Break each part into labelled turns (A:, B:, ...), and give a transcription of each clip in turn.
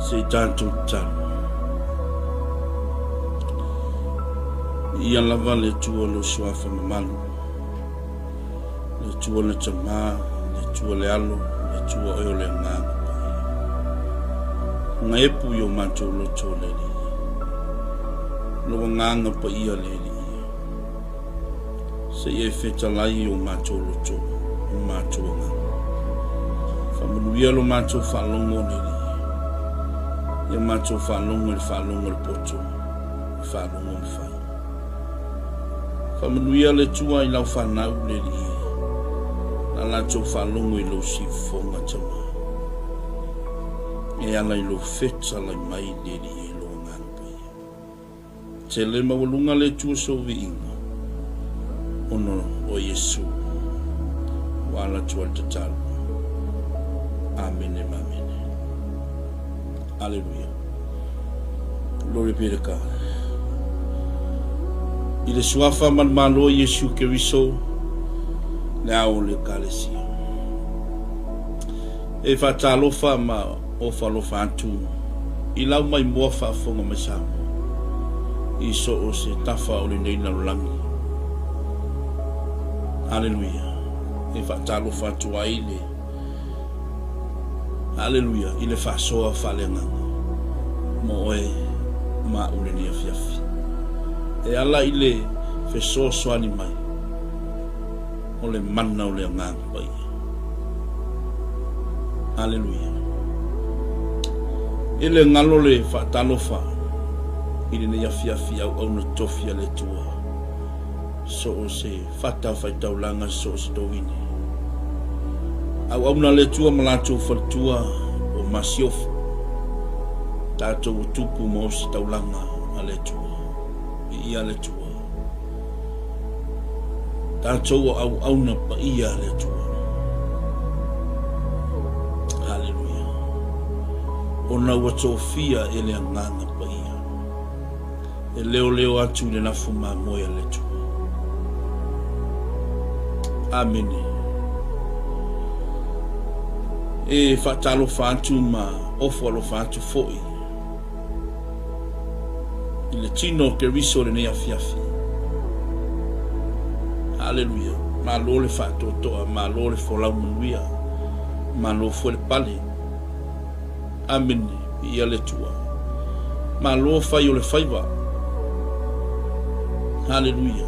A: Se i tatou tatalo. Ia lava le Atua lou suafa mamalu, le Atua le Tama, le Atua le Alo, le Atua oe o le Agaga Paia. Gaepu i o matou loto le Alii. Lou Agaga Paia le Alii. Se i e fetalai i o matou loto, o matou agaga. Faamanuia lo matou faalogo le Alii. Ia matou faalogo i le faalogo a le poto, le faalogo mafai. Faamanuia le Atua i lau fanau le Alii e. La latou faalogo i lou siufofoga Tama. E ala i lou fetalai mai le Alii e lou Agaga Paia. Tele maualuga le Atua sou viiga, ona o Iesu ua ala atu ai le tatalo. Amene ma amene. Aleluia. Glory be to God. I le suafa ma le Malo Iesu Keriso, le ao o le Ekalesia. E faatalofa ma ofa alofa atu i lau maimoa faafofoga mai Samoa i so o se tafa o lenei lalolagi. Aleluia. E faatalofa atu ai le Aleluia i le faasoa faaleagaga mo oe ma au lenei afiafi. E ala i le fesoasoani mai o le mana o le Agaga Paia. Aleluia. E le galo le faatalofa i lenei afiafi auauna tofi a le Atua. So o se fatafaitaulaga so o se toine. Auauna a le Atua ma latou faletua o Masiofo. Tatou ua tupu ma ositaulaga a le Atua. Viia le Atua. Tatou o auauna paia a le Atua. Haleluia. Ona ua tofia e le Agaga Paia e leoleo atu i le lafo mamoe a le Atua. Amene. E faatalofa atu ma ofo alofa atu foi i le tino o Keriso lenei afiafi. Haleluia. Malo le faatoatoa, malo le folau manuia, malo foi le pale. Amene. Viia le Atua. Malo fai o le faiva. Haleluia.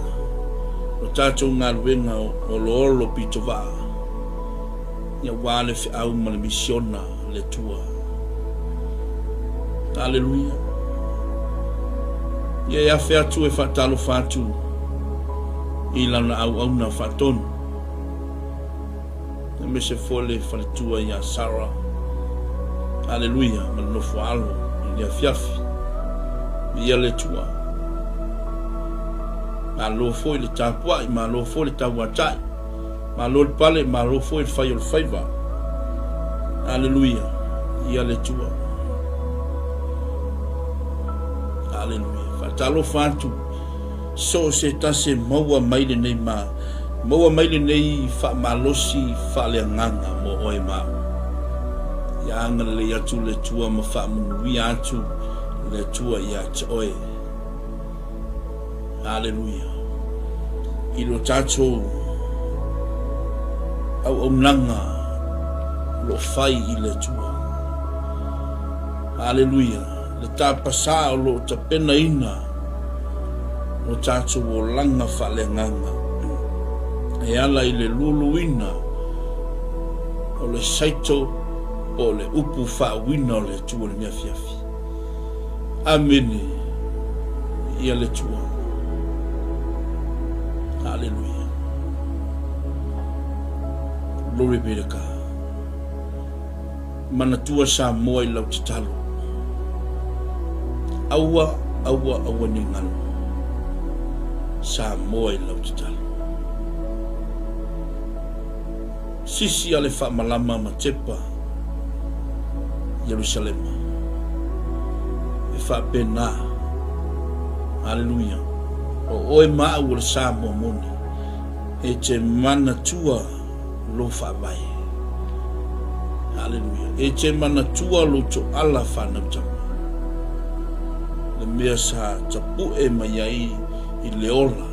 A: O tatou galuega o oloolo pitovaa, ia aua le feau ma le misiona a le Atua. Aleluia. Ia e afe atu e faatalofa atu i lana auauna faatonu. Aemaise foi le faletua ia Sarah. Aleluia, ma le nofo alo i le afiafi. Viia le Atua. Malo foi le tapuai, malo foi le tauatai. Malo le pale, malo foi le fai o le faiva. Aleluia, ia le Atua. Aleluia. Faatalofa atu so o se tasi e maua mai lenei ma maua mai lenei faamalosi faaleagaga mo oe ma au. Ia agalelei atu le Atua ma faamanuia atu le Atua ia te oe. Aleluia. I lo tatou auaunaga o lo o fai i le Atua. Aleluia. Le tapasā o lo o tapenaina o tatou olaga faaleagaga e ala i le luluina o le saito po o le upu faauuina o le Atua i lenei afiafi. Amene. Ia le Atua. Haleluia. Glory be to God. Manatua Samoa i lau tatalo. Aua, aua, aua ne galo. Samoa i lau tatalo. Sisi a le faamalama ma tepa Ierusalema. E faapena. Aleluia. O oe ma au o le Samoa moni, e te manatua lou faavae. Aleluia. E te manatua lou toala fanau tama, le mea sa tapue mai ai i le ola.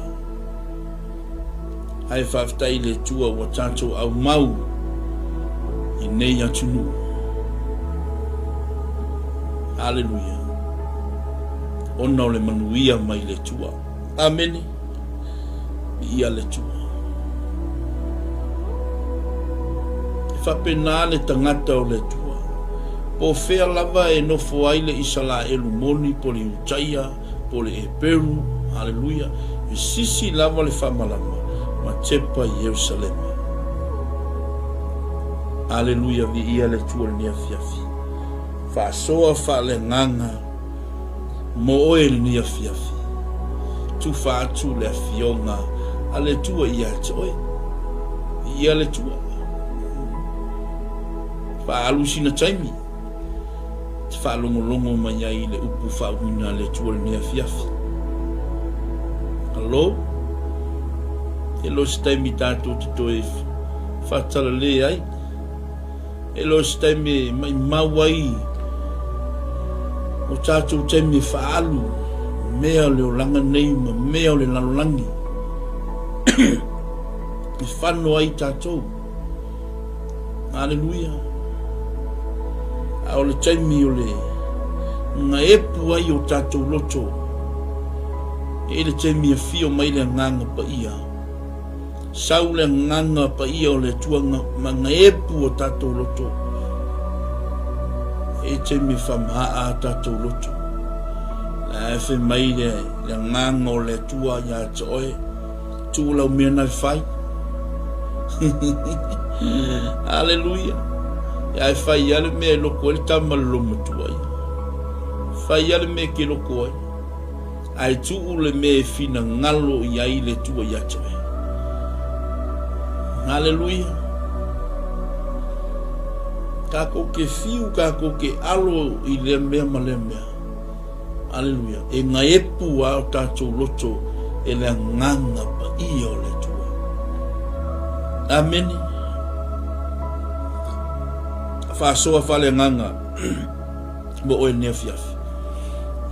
A: Ae faafetai i le Atua ua tatou aumau i nei atunuu. Aleluia. Ona o le manuia mai le Atua. Amene. Viia le Atua. E faapena le tagata o le Atua. Po o fea lava e nofo ai le Isalaelu moni po o le Iutaia po o le Eperu, aleluia, e sisi lava le faamalama ma tepa i Ierusalema. Aleluia, viia le Atua i lenei afiafi. Faasoa faaleagaga mo oe i lenei afiafi. Tufa atu le afioga a le Atua ia te oe. Viia le Atua. Faaalu sina taimi. Te faalogologo mai ai i le upu faauiina a le Atua i lenei afiafi. Alo? E le o se taimi tatou te toe faatalale ai. E le o se taimi e maimau ai o tatou taimi e faaalu mea o le olaga nei ma mea o le lalolagi e fano ai tatou. Aleluia. A o le taimi o le gaepu ai o tatou loto, e i le taimi e afio mai le Agaga Paia. Sau le Agaga Paia o le Atua ma gaepu o tatou loto. E i le taimi e faamahaa a tatou loto. La e fai mai le Agaga o le Atua ia te oe, Tuu lau mea na e fai. Aleluia. Ia e fai ia le mea e loko ai le tama le lomatua ia. Fai ia le mea e ke loko ai. Ae tuu le mea e finagalo i ai le Atua ia te oe. Aleluia. Kākou ke fiu, kākou ke alo i lea mea ma lea mea. Aleluia. E gaepu a o tatou loto e le Agaga Paia o le Atua. Amene. Faasoa faaleagaga mo oe lenei afiafi.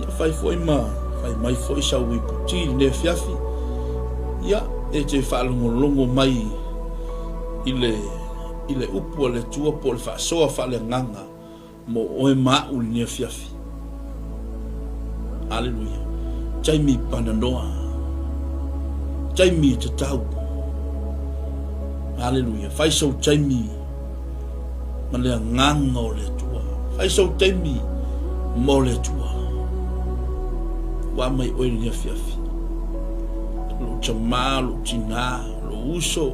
A: Ia fai foi ma fai mai foi sau iputi i lenei afiafi. Ia, e te faalogologo mai i le i le upu a le Atua po o le faasoa faaleagaga Mo oe ma aʻu lenei afiafi. Aleluia. Taimi pananoa. Taimi e tatau. Aleluia. Fai sou taimi ma le agaga o le Atua. Fai sou taimi mo le Atua. Ua mai oe lenei afiafi. Lou tamā, lou tinā, lou uso,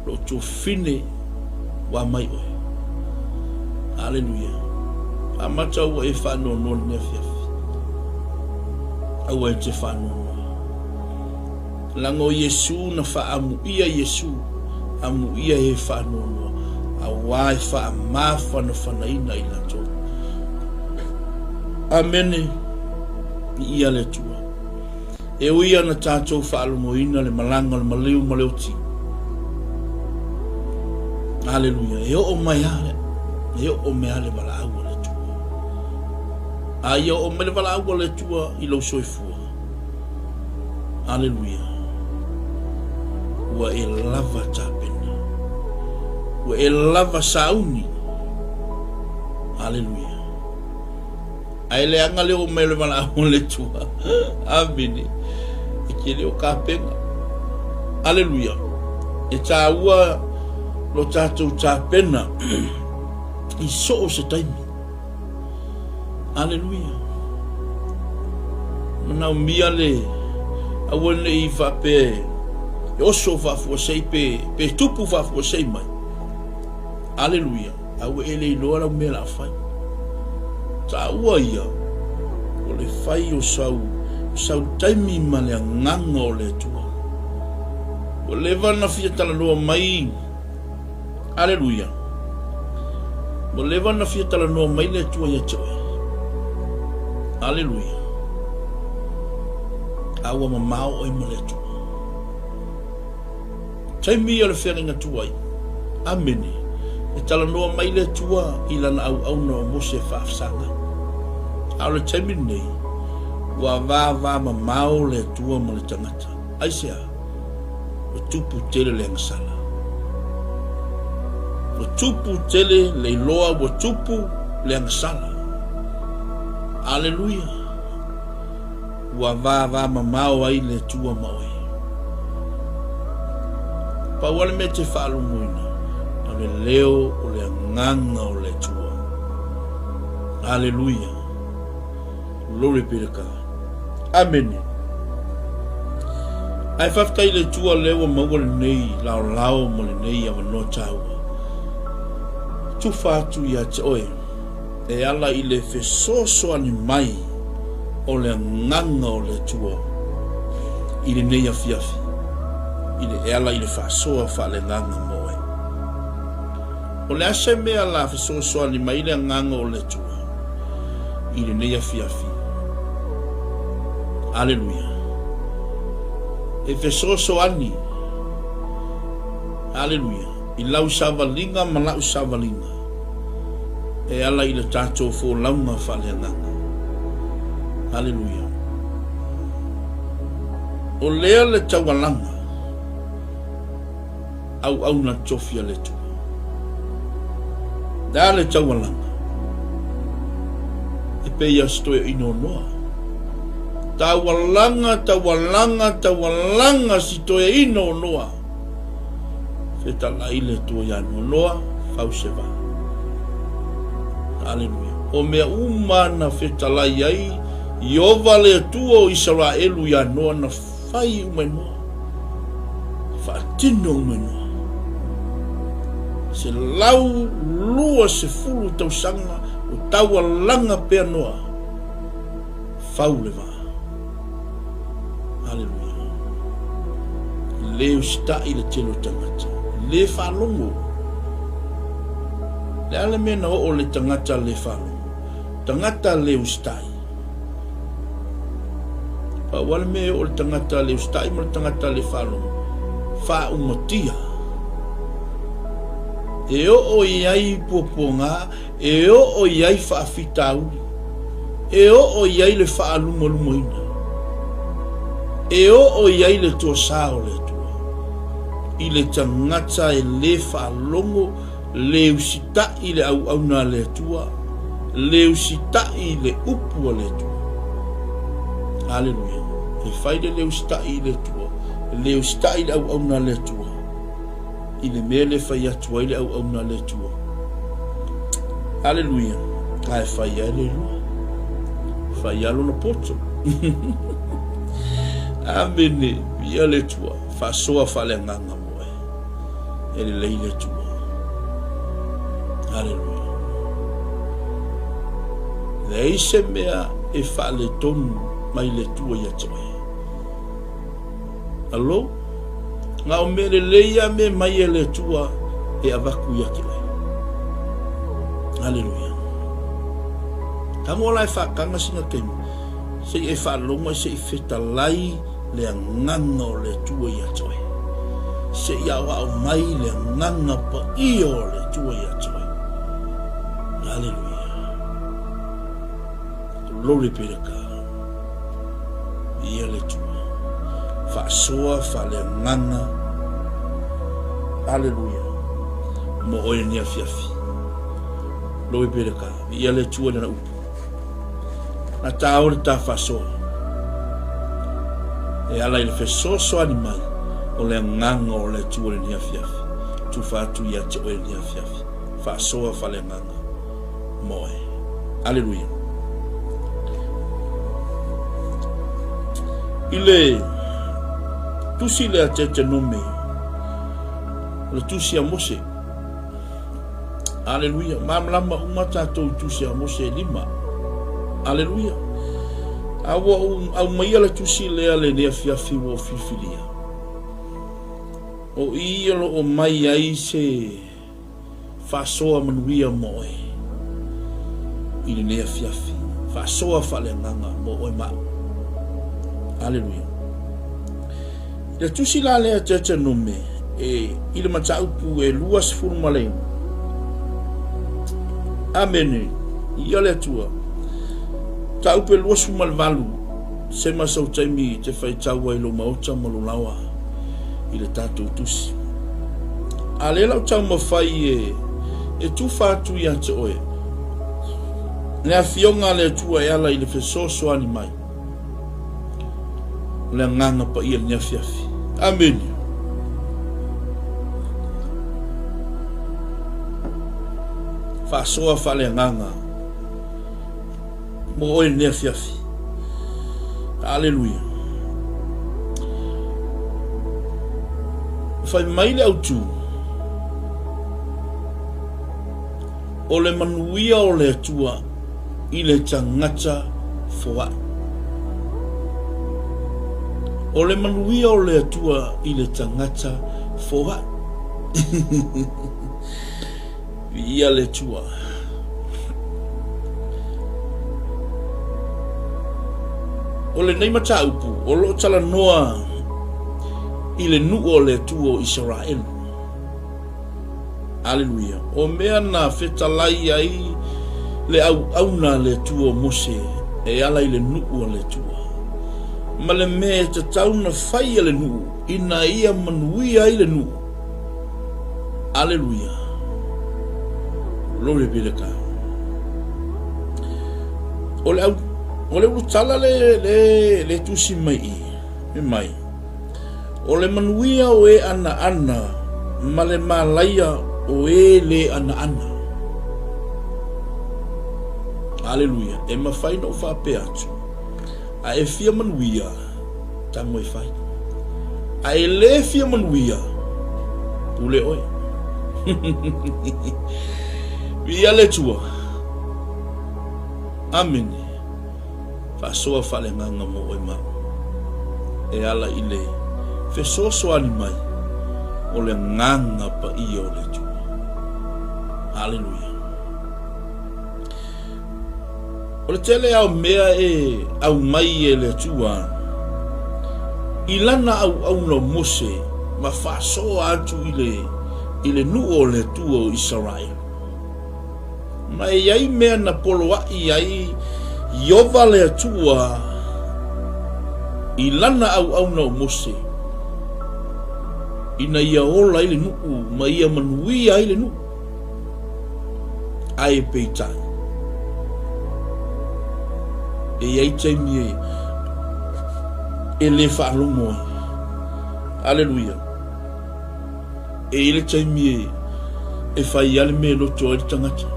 A: Lou tuafafine ua mai oe. Aleluia. Amata ua e faanoanoa lenei afiafi. Aua e te faanoanoa. Leaga o Iesu na faaamuia Iesu, amuia e faanoanoa, auā e faamafanafanaina i latou. Amene. Viia le Atua. E ui ana tatou faalogoina le malaga o le maliu ma le oti. Aleluia. E oo mai a le, e oo mai a le valaau a le Atua. A ia oo mai le valaau a le Atua i lou soifua. Aleluia. Ua e lava tapena. Ua e lava sauni. Aleluia. Ae leaga le oo mai o le valaau a le Atua. Amene. E te le o tapena. Aleluia. E tāua lo tātou tapena i soo se taimi. Aleluia. Manaomia le aua nei faapea e oso faafuasei pe, pe tupu faafuasei mai. Aleluia. A ua e le iloa lau mea la fai. Taua ia o le fai o sau, sau taimi ma le agaga o le Atua. Ua leva na fia talanoa mai, aleluia, ua leva na fia talanoa mai le Atua ia te oe. Aleluia. A ua mamao oe ma le Atua. Taimi ia o le feagaiga tuai. Amene. E talanoa mai le Atua i lana auauna o Mose e faafesagai. A o le taimi lenei, ua vavamamao le Atua ma le tagata. Aisea? Ua tupu tele le agasala. Ua tupu tele le iloa, ua tupu le agasala. Aleluia! Ua vavamamao ai le Atua ma oe. Pau lava le mea e te faalogoina, o le leo o le Agaga o le Atua. Aleluia! Glory be to God. Amene. Ae faafetai i le Atua lea ua maua lenei laolao ma lenei avanoa taua. Tufa atu ia te oe e ala i le fesoasoani mai o le Agaga o le Atua i lenei afiafi, i le e ala i le faasoa faaleagaga mo oe. O le a se mea la fesoasoani mai le Agaga o le Atua i lenei afiafi? Aleluia! E fesoasoani, aleluia, i lau savaliga ma la'u savaliga e ala i le tatou folauga faaleagaga. Aleluia! O lea le taualaga auauna tofi a le Atua. Le a le taualaga? E pei a se toeaina o Noa. Taualaga, taualaga, taualaga si toeaina o Noa. Fetalai le Atua ia Noa, Noa, fau se vaa. Aleluia. O mea uma na fetalai ai Iova le Atua o Isaraelu ia Noa na fai uma e Noa. Faatino uma e Noa. 120 tausaga o taualaga pea Noa. Fau le vaa. Aleluia. Le usitai le tele o tagata. Le faalogo. Le a le mea na oo le tagata le faalogo? Tagata le usitai. Pau lava le mea e oo le tagata le usitai ma le tagata le faalogo, faaumatia. E oo i ai puapuaga E oo i ai faafitauli. E oo i ai le faalumalumaina. E oo i ai le toasā o le Atua. I le tagata e lē faalogo, lē usitaʻi le auauna a le Atua, lē usitaʻi le upu a le Atua. Aleluia. E fai le lē usitaʻi i le Atua, lē usitaʻi le auauna a le Atua. I le mea lea e fai atu ai le auauna a le Atua. Aleluia! Ae fai ai le lua. Fai a lona poto. Amene. Viia le Atua. Faasoa faaleagaga mo oe. E lelei le Atua. Aleluia. Leai se mea e faaletonu mai le Atua ia te oe. Alo, na o mea lelei a me mai e le Atua e avatu ia te oe. Aleluia. Tago la e whaakanga sina taimi, se i e whaalongo e se i fetalai le agaga o le Atua ia te oe. Se i aoao mai le agaga paia o le Atua ia te oe. Aleluia. Glory be to God. Ia le Atua. Faasoa faaleagaga. Aleluia. Mo oe ni afiafi. Glory be to God. Ia le Atua lana upu. Na tā o le tā faasoa. E ala i le fesoasoani mai o le agaga o le Atua le ni afiafi. Tufa atu ia te oe ni afiafi. Faasoa faaleagaga. Moe. Aleluia. I le tusi lea Tetenome, o le tusi a Mose. Aleluia. Malamalama uma tatou i tusi a Mose e lima. Aleluia. A ua ou aumaia le tusi lea lenei afiafi ua ou filifilia. O i o lo o mai ai se Faasoa manuia mo oe i lenei afiafi. Faasoa faaleagaga mo oe ma au. Aleluia. I le tusi la lea Deuteronome e i le mataupu e 26. Amene. Ia le Atua. Taupe 28, sema sau taimi i te faitau ai lou maota ma lou laoa i le tatou tusi. A lea lau taumafai e, e tufa atu ia te oe. Le afioga a le Atua e ala i le fesoasoani mai. O le agaga paia lenei afiafi. Amene. Faasoa faaleagaga mo oe lenei afiafi. Aleluia. Fai mai le autu, o le manuia o le Atua i le tagata foai. O le manuia o le Atua i le tagata foai. Viia le Atua. O lenei mataupu o lo o talanoa i le nuu o le Atua o Isaraelu. Aleluia. O mea na fetalai ai le auauna a le Atua o Mose e ala i le nuu a le Atua, ma le mea e tatau na fai e le nuu ina ia manuia ai le nuu. Aleluia. Glory be to God. O le, au, o le ulutala le, le, le tusi mai i, me mai. O le manuia o e anaana ma le malaia o e le anaana. Aleluia. E mafai na ou faapea atu. A e fia manuia, tago e fai. A e le fia manuia, pule oe. Viia le Atua. Amene. Faasoa faaleagaga mo oe ma au, e ala i le fesoasoani mai o le Agaga Paia o le Atua. Haleluia. O le tele lava o mea e aumai e le Atua i lana auauna o Mose ma faasoa atu i le, i le nuu o le Atua o Isaraelu. Ma e i ai mea na poloaʻi ai Ieova le Atua i lana auauna o Mose, ina ia ola ai le nuu ma ia manuia ai le nuu. Ae peitai, e i ai taimi e, e le faalogo ai. Aleluia. E i ai le taimi e, e fai ai le mea e loto ai le tagata,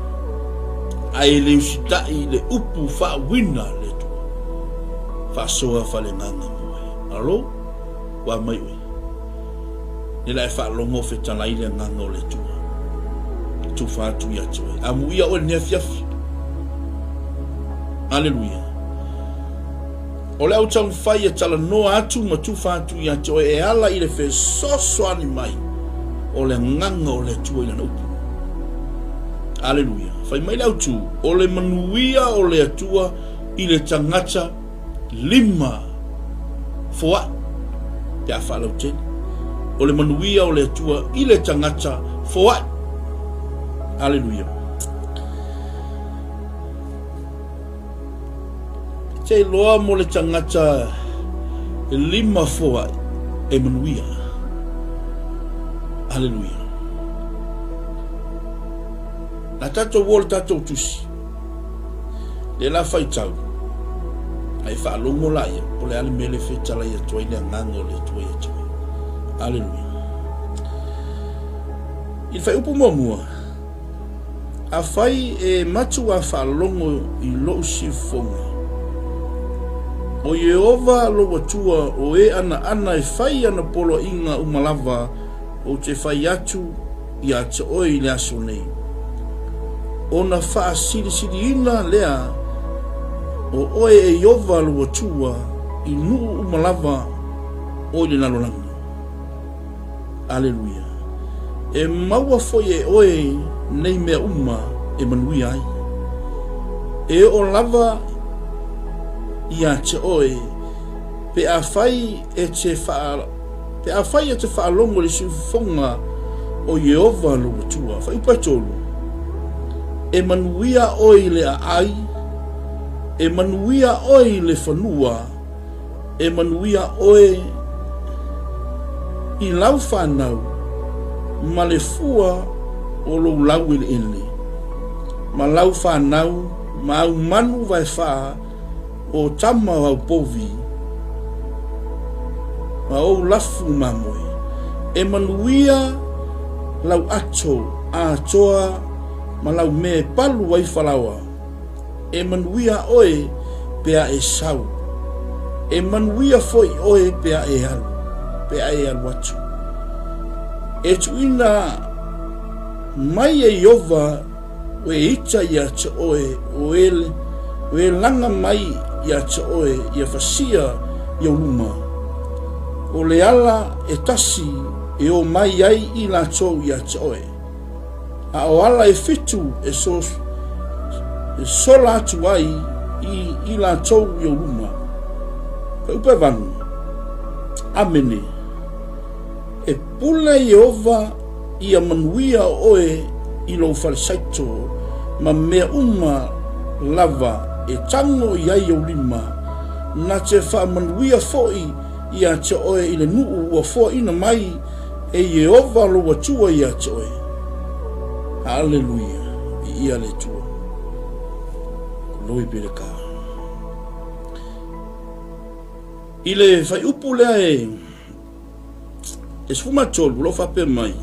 A: ae e le usitai i le upu faauina a le Atua. Faasoa faleagaga mo oe. Alo, ua mai oe. Ne la e faalogo o fetalai le agaga o le Atua. Tufa atu ia te oe. Amuia oe lenei afiafi. Aleluia. O le au taumafai e talanoa atu ma tufa atu ia te oe e ala i le fesoasoani mai o le agaga o le Atua i lana upu. Aleluia. Fai mai le autu, o le manuia o le Atua i le tagata lima foai pe a faalautele. O le manuia o le Atua i le tagata foai. Aleluia. Te iloa mo le tagata lima foai e manuia. Aleluia. Na tatou o le tatou tusi. Le la faitau. Ai faalogo la ia, po le a le mea le fetalai atu ai le agaga o le Atua ia te oe. Aleluia. I le faaiupu muamua, Afai e matuā faalogo i lou siufofoga, ʻO Ieova lou Atua o e anaana e fai ana poloaiga uma lava ou te fai atu iā te oe i le aso nei, ona faasilisiliina lea o oe e Ieova lou Atua i nuu uma lava o i le lalolagi. Aleluia. E maua foi e oe nei mea uma e manuia ai. E oo lava ia te oe pe afai e te wha, pe afai e te whaalogo i le siufofoga o Ieova lou Atua. Fuaiupu e tolu. E manuia ʻoe i le ʻaʻai, e manuia ʻoe i le fanua, e manuia ʻoe i lau whānau ma le fua o lou laueleele, ma lau whānau ma au manu vaefā o tama o au povi, ma ou lafu mamoe. E manuia lau ato atoa ma lau mea e palu ai falaoa. E manuia ʻoe pe a e sau. E manuia foi ʻoe pe a e alu, pe a e alu atu. E tuuina mai e Iova o e ita iā te ʻoe, o e, o e laga mai iā te ʻoe ia fasia i ou luma. ʻO le ala e tasi e ō mai ai i lātou iā te ʻoe. A ʻo ala e fitu e, so, e sola atu ai i, i lātou i ou luma. Ka upe valu. Amene. E pule Iehova ia manuia ʻoe i lou falesaito ma mea uma lava e tago i ai ou lima, na te faamanuia foʻi iā te ʻoe i le nuʻu ua foaʻina mai e Iehova lou Atua iā te ʻoe. Haleluia, viia le Atua. Glory be to God. I le whaiupu lea e E 13, o lo o faapea mai,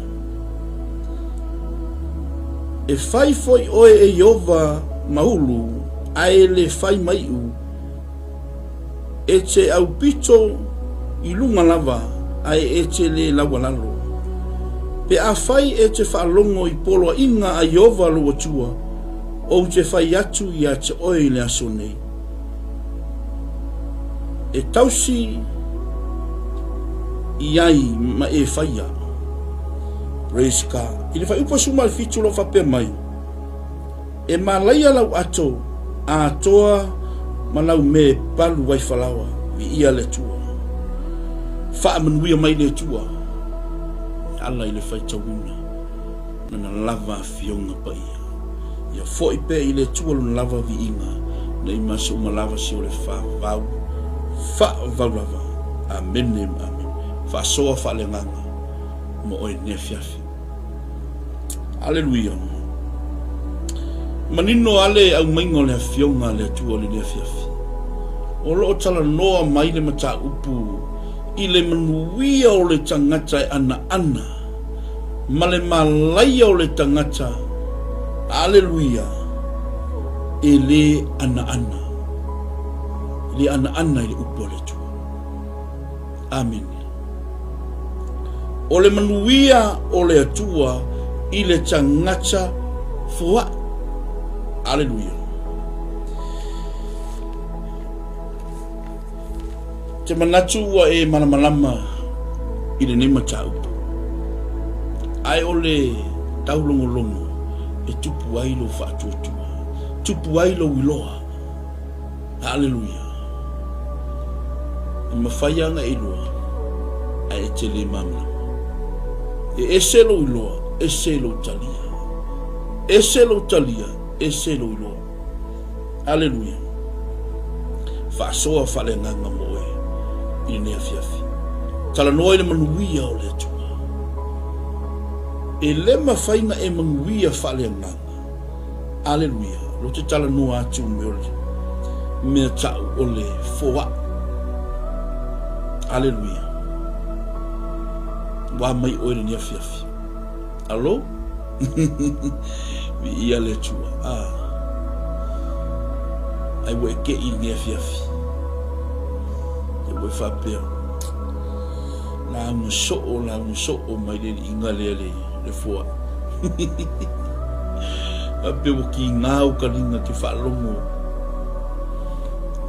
A: E fai foi ʻoe e Iova ma ulu, a e le fai maiʻu, e te aupito i luga lava, a e te le laualalo. Pe afai e te faalogo i poloaiga a Iova lou Atua, ou te fai atu iā te ʻoe i le aso nei. E tausi i ai ma e whaia. Praise God. I le whaiupu suma le fitu lo whapea mai. E malaia lau ato atoa ma lau me palu wai falawa i ia le tua. Whaamanuia mai le tua. Ala i le whaitauina. Lana lava afioga paia. Ia foʻi pea i le Atua lona lava viiga, ina i maso uma lava se o le faavau, faavau lava. Amene ma amene. Faasoa faaleagaga ma oe i lenei afiafi. Aleluia. Manino a le aumaiga o le afioga a le Atua o lenei afiafi. O lo o talanoa mai le mataupu i le manuia o le tagata e anaana ma le malaia o le tagata, aleluia, e lē anaana, e lē anaana i le upu a le Atua. Amene. O le manuia o le Atua i le tagata foaʻi. Aleluia. Te manatu ua e malamalama i lenei mataupu, ae o le taulogologo e tupu ai lou faatuatua, tupu ai lou iloa. Aleluia! E mafai lava ona e iloa, ae e te le malamalama. E ese lou iloa, ese lou talia. Ese lou talia, ese lou iloa. Aleluia! Faasoa faaleagaga mo oe i lenei afiafi. Talanoa i le manuia o le Atua. E le mafai na e manuia faaleagaga. Aleluia! Lo te talanoa atu me o le mea ta'u o le foaʻi. Aleluia! Ua mai oe i lenei afiafi. Alo? Viia le Atua. Ah. Ai ua e keʻi i lenei afiafi. Ia ua e faapea, Lauga soo, lauga soo mai le liiga lea le, le foaʻi. Faapea ua kīgā u ka liga ke faalogo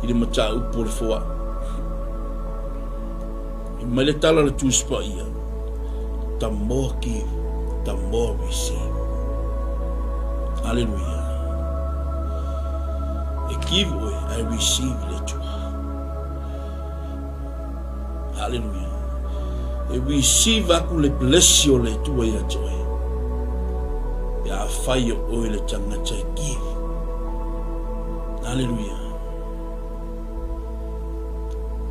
A: i le mataupu o le foaʻi. I mai le tala le Tusi Paia, The more give, the more receive. Aleluia. E give oe, I receive le Atua. Aleluia. E receive aku le bless o le Atua ia te oe. Pe afai o oe le tagata e give. Aleluia.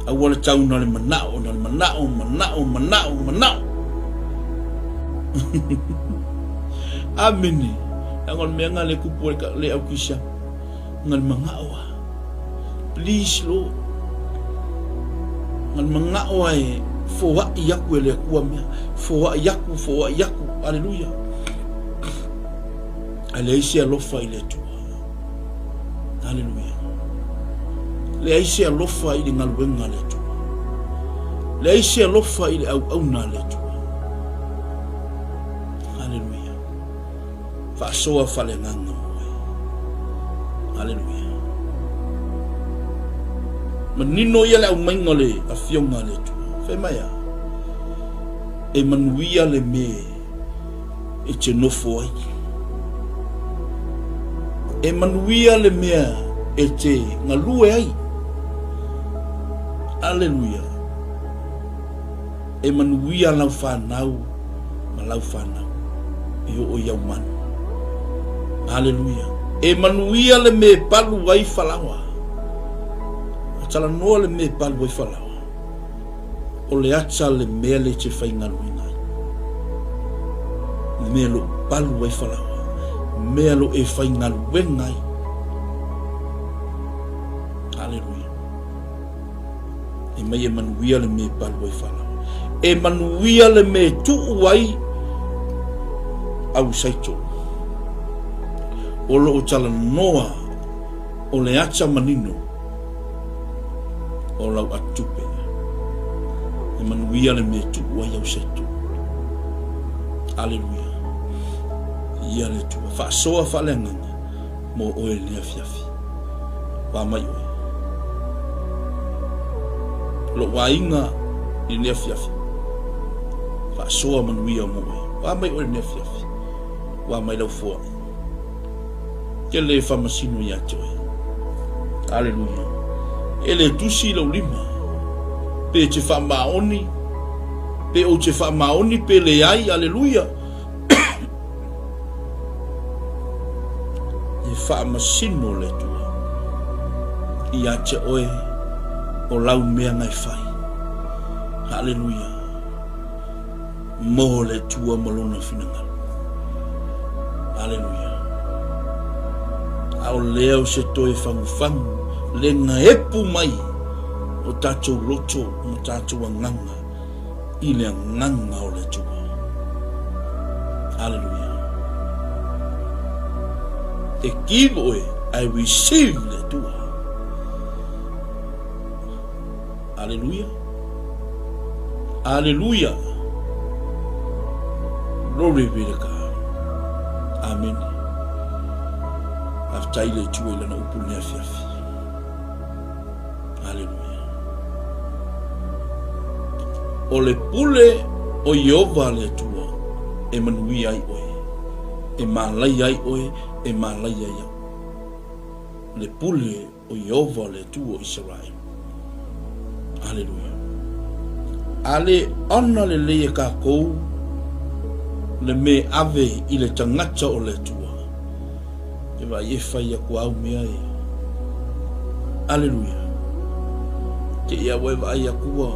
A: Aua le tau na le manao, na le manao, manao, manao, manao. Amene. Leaga o le mea nga le kupu ai le au kisia. Nga le mangao a. Please Lord. Nga le mangao a e foai aku e le Atua mea. Foai aku, foai aku. Aleluia. Ae leai se alofa i le Atua. Aleluia. Leai se alofa i le galuega a le Atua. Leai se alofa i le auauna a le Atua. Aleluia. Faasoa faaleagaga mo oe. Aleluia. Manino ia le aumaiga o le afioga a le Atua. Fai mai a? E manuia le me e te nofo ai. E manuia le mea e te galue ai. Aleluia. E manuia lau fanau ma lau fanau e oo i au manu. Aleluia. E manuia le mea e palu ai falaoa. A talanoa le mea e palu ai falaoa. O le ata le mea le te faigaluega ai. Mea lo palu ai falaoa. Mea lo e faigaluega ai. Aleluia. E mai e manuia le mea e palu ai falaoa. E manuia le mea e tuu ai au saito. O loo talanoa o le ata manino o lau atupe. E manuia le mea e tuu ai au saito. Aleluia. Ia le Atua. Faasoa faaleagaga mo oe i lenei afiafi. Ua mai oe. Lou aiga i lenei afiafi. Faasoa manuia mo oe. Ua mai oe i lenei afiafi. Ua mai lau foai. Ke le faamasino ia te oe. Aleluia. E le tusi lou lima. Pe te faamaoni, pe ou te faamaoni pe leai. Aleluia. E faamasino le Atua ia te oe o lau mea ngai fai. Aleluia. Mo le Atua ma lona finagalo. Aleluia. A o lea o se toe fagufagu le gaepu mai o tatou loto ma tatou agaga i le agaga o le Atua. Aleluia. E give oe, I receive le Atua. Aleluia. Aleluia. Glory be to God. Amen. Faafetai le Atua i lana upu i lenei afiafi. Aleluia. O le pule o Ieova le Atua e manuia ai oe, e malaia ai oe, e malaia ai au. Le pule o Ieova le Atua o Isaraelu. Aleluia. A le ona lelei e kākou le me ave i le tagata o le Atua. E vaai e fai aku au mea e. Aleluia. Te ia ua e vaai aku ua.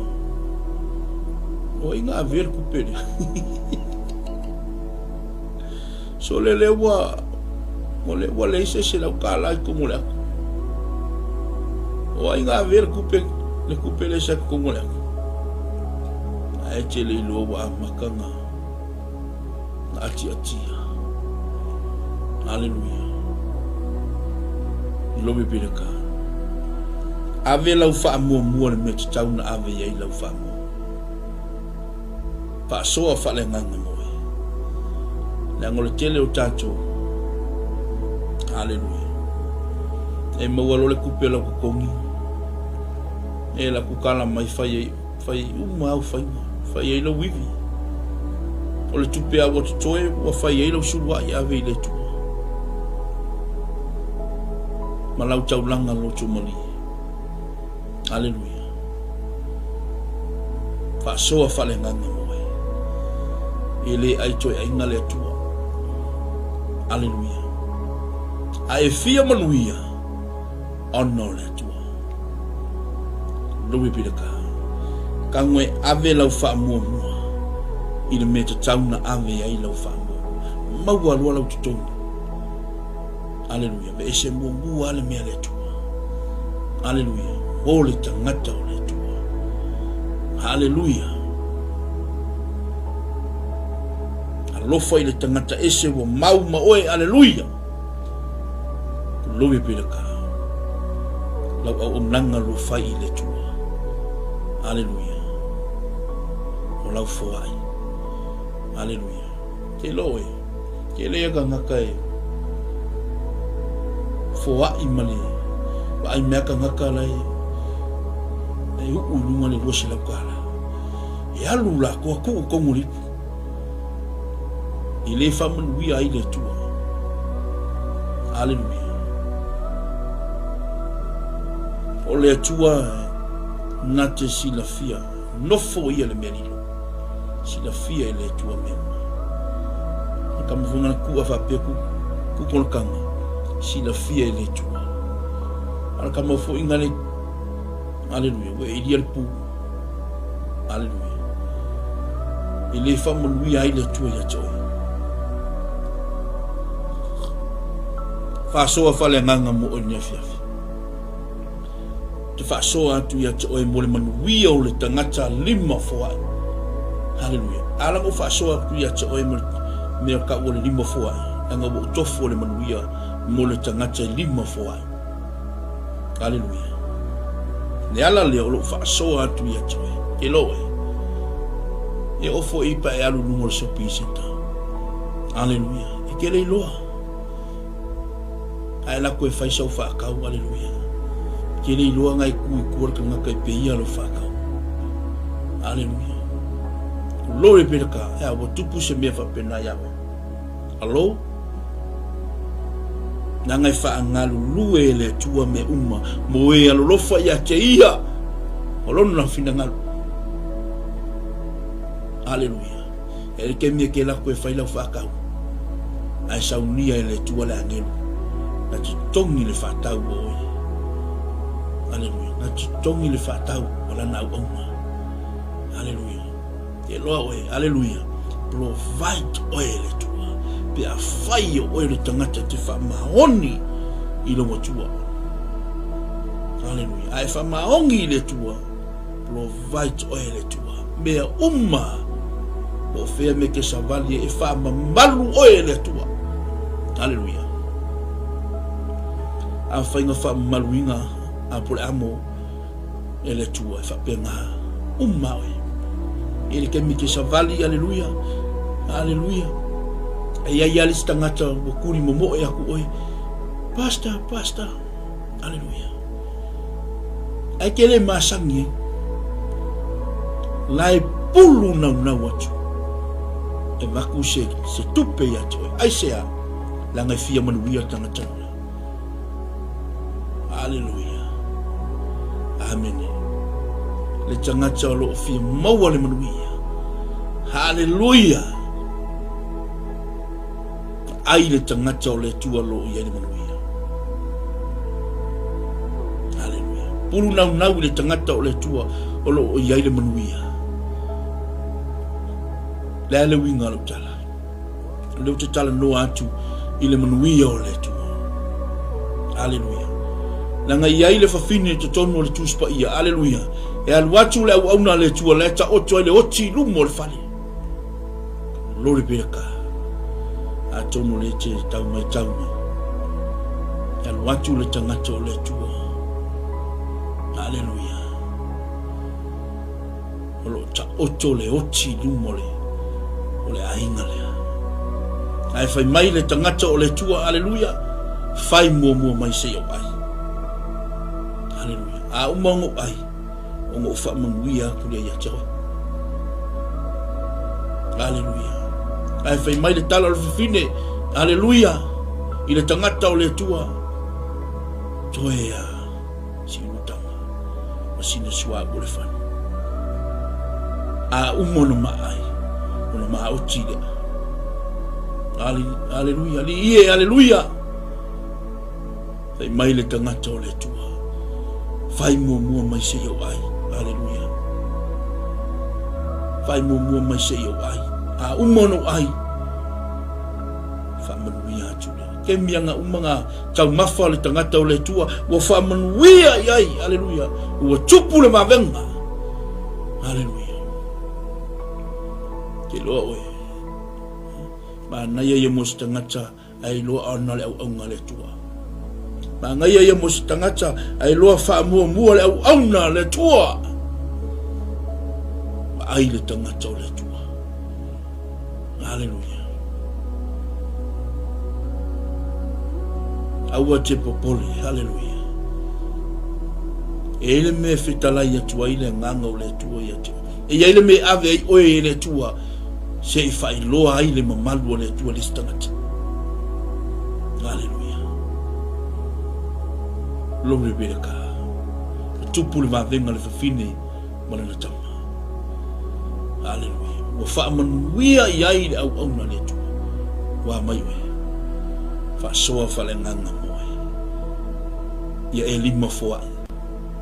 A: O ai nga ave le kupe lea. So le le ua o le ua leai se isi lau kālā i totonu o le ato. O ai nga ave le kupe le kupe lea sa i totonu o le ato. Ae te le iloa ua amata na na atiatia. Aleluia. Glory be to God. Ave lau faamuamua le mea tatau na ave i ai lau faamuamua. Faasoa faaleagaga mo oe. Leaga o le tele o tatou. Aleluia. E maua loa le tupe o lau totogi. E la ku kala mai fai ai fai ai uma au faiga. Fai ai lau ivi. O le tupe a ua totoe ua fai ai lau suluai ave i le Atua. Ma lau taulaga loto malie. Aleluia. Faasoa faaleagaga mo oe. E le ai toe aiga le Atua. Aleluia. A e fia manuia, ona o le Atua. Glory be to God. Kago e ave lau faamuamua i le mea tatau na ave ai lau faamuamua. Maua loa lau totogi. Aleluia. Aveese muamua le mea a le Atua. Aleluia. Mo le tagata o le Atua. Aleluia. Alofa i le tagata ese ua mau ma oe. Aleluia. Glory be to God. Lau auaunaga lua fai i le Atua. Aleluia. O lau foai. Aleluia. Te iloa oe, tele ia tagata e foai ma le vaai mea tagata la e uu i luga le $200. E alu latou a tuu tonu le ipu. E le faamanuia ai le Atua. Aleluia. O le Atua na te silafia, nofo ia le mea lilo. Silafia e le Atua mea uma. Na ka mafuanga na kua faapea ku ku kolokanga. Silafia e le Atua. Ala ka mafuinga le Aleluia, ua e ilia le pu. Aleluia. E le faamanuia ai le Atua ia te oe. Faasoa faaleagaga mo oe i lenei afiafi. Te faasoa atu ia te oe mo le manuia o le tagata lima foai. Haleluia. A langa ou faasoa atu ia te oe mo le mea kau o le lima foai, langa ua ou tofu o le manuia mo le tagata e lima foai. Aleluia. Le ala lea o lou faasoa atu ia te oe. Ke loa oe. E ofo i pa e alu luga o le shopping center. Aleluia. E ke le iloa. Ae lako e fai sau faakau. Aleluia. Ke le iloa ngai ku i kua le kangaka i pe ia lo faakau. Aleluia. Glory be to God. Ea, ua tupu se mea faapena ia oe. Alo? Leaga e faagalulue e le Atua mea uma mo e alolofa ia te ia o lona finagalo. Aleluia. E le kemi e ke lako e fai lau faakau. Ae saunia e le Atua le agelu. Na te togi le faatau o oe. Aleluia. Na te togi le faatau o lana auauna. Aleluia. Te loa oe, aleluia, provide oe e le Atua, pe afai o oe le tagata te faamaoni i lou Atua. Aleluia. A e faamaoni i le Atua, provide oe e le Atua. Mea uma, po o fea me ke savali e faamamalu oe e le Atua. Aleluia. A faiga faamamaluina a po le amo E le Atua, e faapena uma oe. I le taimi te savali, aleluia, aleluia. E iai lava le isi tagata ua kuli momoe aku oe, Pastor, pastor, aleluia. Ae ke le masani ai. La e pulu naunau atu. E vaku se, se tupe ia te oe. Aisea, leaga e fia manuia le tagata lena. Aleluia. Amene. Le tagata o lo o fia maua le manuia. Haleluia. Ai le tagata o le Atua o lo o i ai le manuia. Haleluia. Pulu naunau i le tagata o le Atua o lo o i ai le manuia. Le a le uiga o lau tala. O lea ou te talanoa atu i le manuia o le Atua. Aleluia. Leaga e i ai le fafine i totonu o le Tusi Paia. Aleluia. E alu atu le auauna a le Atua, la e taoto ai le oti i luma o le fale. Glory be to God. Atonu o lea te tau mai tau mai. E alu atu le tagata o le Atua. Aleluia. O lo o taoto le oti i luma o le, o le aiga lea. Ae fai mai le tagata o le Atua, aleluia, fai muamua mai se i ou ai. Aleluia. A uma ona ou ai, ona ou faamanuia atu lea ia te oe. Aleluia. Ae fai mai le tala o le fafine, aleluia, i le tagata o le Atua, toe a. Siulutanga ma sina suauu o le fale. A uma ona maai, ona maoti lea. Aleluia, alii e, aleluia. Fai mai le tagata o le Atua, fai muamua mai se i ou ai. Aleluia. Fai muamua mai se i ou ai. A uma ona ou ai, faamanuia atu lea. Ke mianga uma ngā taumafa o le tagata o le Atua, ua faamanuia i ai. Aleluia. Ua tupu le vavenga. Aleluia. Ke loa oe. Manaia ia mo se tagata ae iloa ona le auauna a le Atua. Manaia ia mo se tagata ae iloa faamuamua le auauna a le Atua. Vaai le tagata o le Atua. Aleluia. Aua te popole. Aleluia. E i le mea fetalai atu ai le agaga o le Atua ia te oe. E i ai le mea e ave ai oe e le Atua se i faailoa ai le mamalu o le Atua i le isi tagata. Aleluia. Glory be to God. E tupu le vavega le fafine ma lana tama. Aleluia. Ua faamanuia i ai le auauna a le Atua. Ua mai oe. Faasoa faaleagaga mo oe. Ia e lima foai.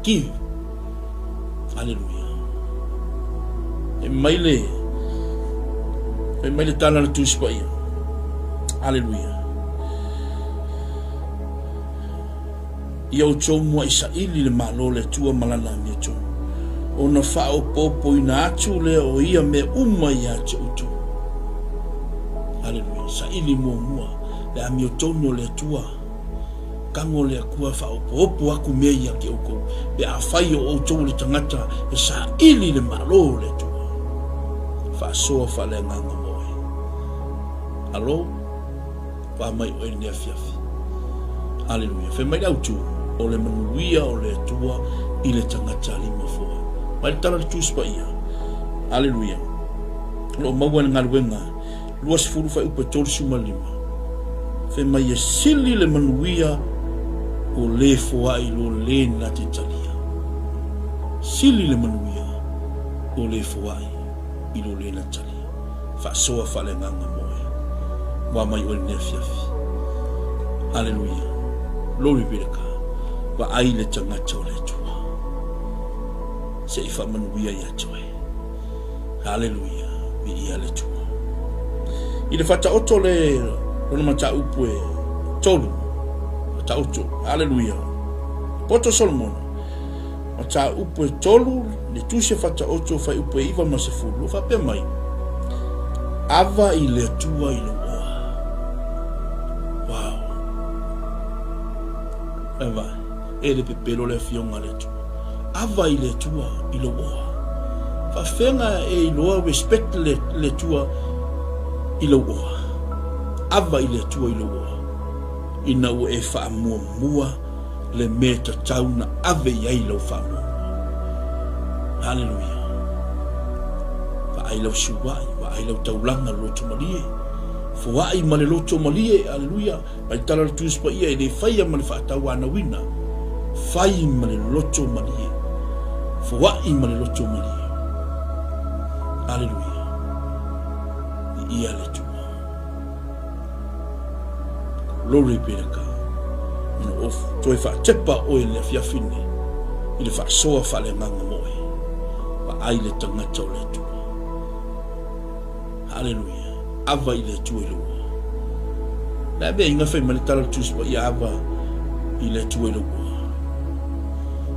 A: Give. Aleluia. E mai le e mai le tala le Tusi Paia. Aleluia. Ia outou mua'i saili le Malo o le Atua ma Lana amiotonu, ona faaopoopoina atu lea o ia mea uma ia te outou. Aleluia. Saili muamua le amiotonu o le Atua. Tago le Atua e faaopoopo atu mea ia te outou, pe afai o outou o le tagata e saili le Malo o le Atua. Faasoa faaleagaga mo oe. Alo, pa mai oe i lenei afiafi. Aleluia. Fai mai le autu, o le manuia o le Atua i le tagata limafoa. Mai le tala o le Tusi Paia. Aleluia. O lo o maua i le galuega 20 fuaiupu e 35, fai mai e sili le manuia o le foai lo le na te talia. Sili le manuia o le foai i lo le na talia. Faasoa faaleagaga mo oe. Ua mai oe lenei afiafi. Aleluia. Glory be to God. Vaai le tagata o le Atua. Se i faamanuia ia te oe. Haleluia, viia le Atua. I le faataoto le lona mataupu e tolu, faataoto, haleluia. Poto Solomona, mataupu e tolu, le tusi e faataoto faiupu e iva ma sefulu, o faapea mai, Ava i le Atua i lou oa. Wow. Eva. E le pepelo le Afioga a le Atua. Ava i le Atua i lou oa. Faafega e iloa respect le, le Atua i lou oa. Ava i le Atua i lou oa. Ina ua e faamuamua le mea tatau na ave i ai lau faamuamua. Haleluia. Vaai lau siuai, vaai lau taulaga loto malie. Foai ma le loto malie, haleluia. Mai tala le Tusi Paia e le faia ma le faatauanauina, fai ma le loto malie, foai ma le loto malie. Aleluia. Viia le Atua. Glory be to God. Ona o toe faatepa oe i le afiafi nei, i le faasoa faaleagaga mo oe. Vaai le tagata o le Atua. Haleluia. Ava i le Atua i lou oa. Le a mea inga fai mai le tala o le Tusi Paia ava i le Atua i lou oa.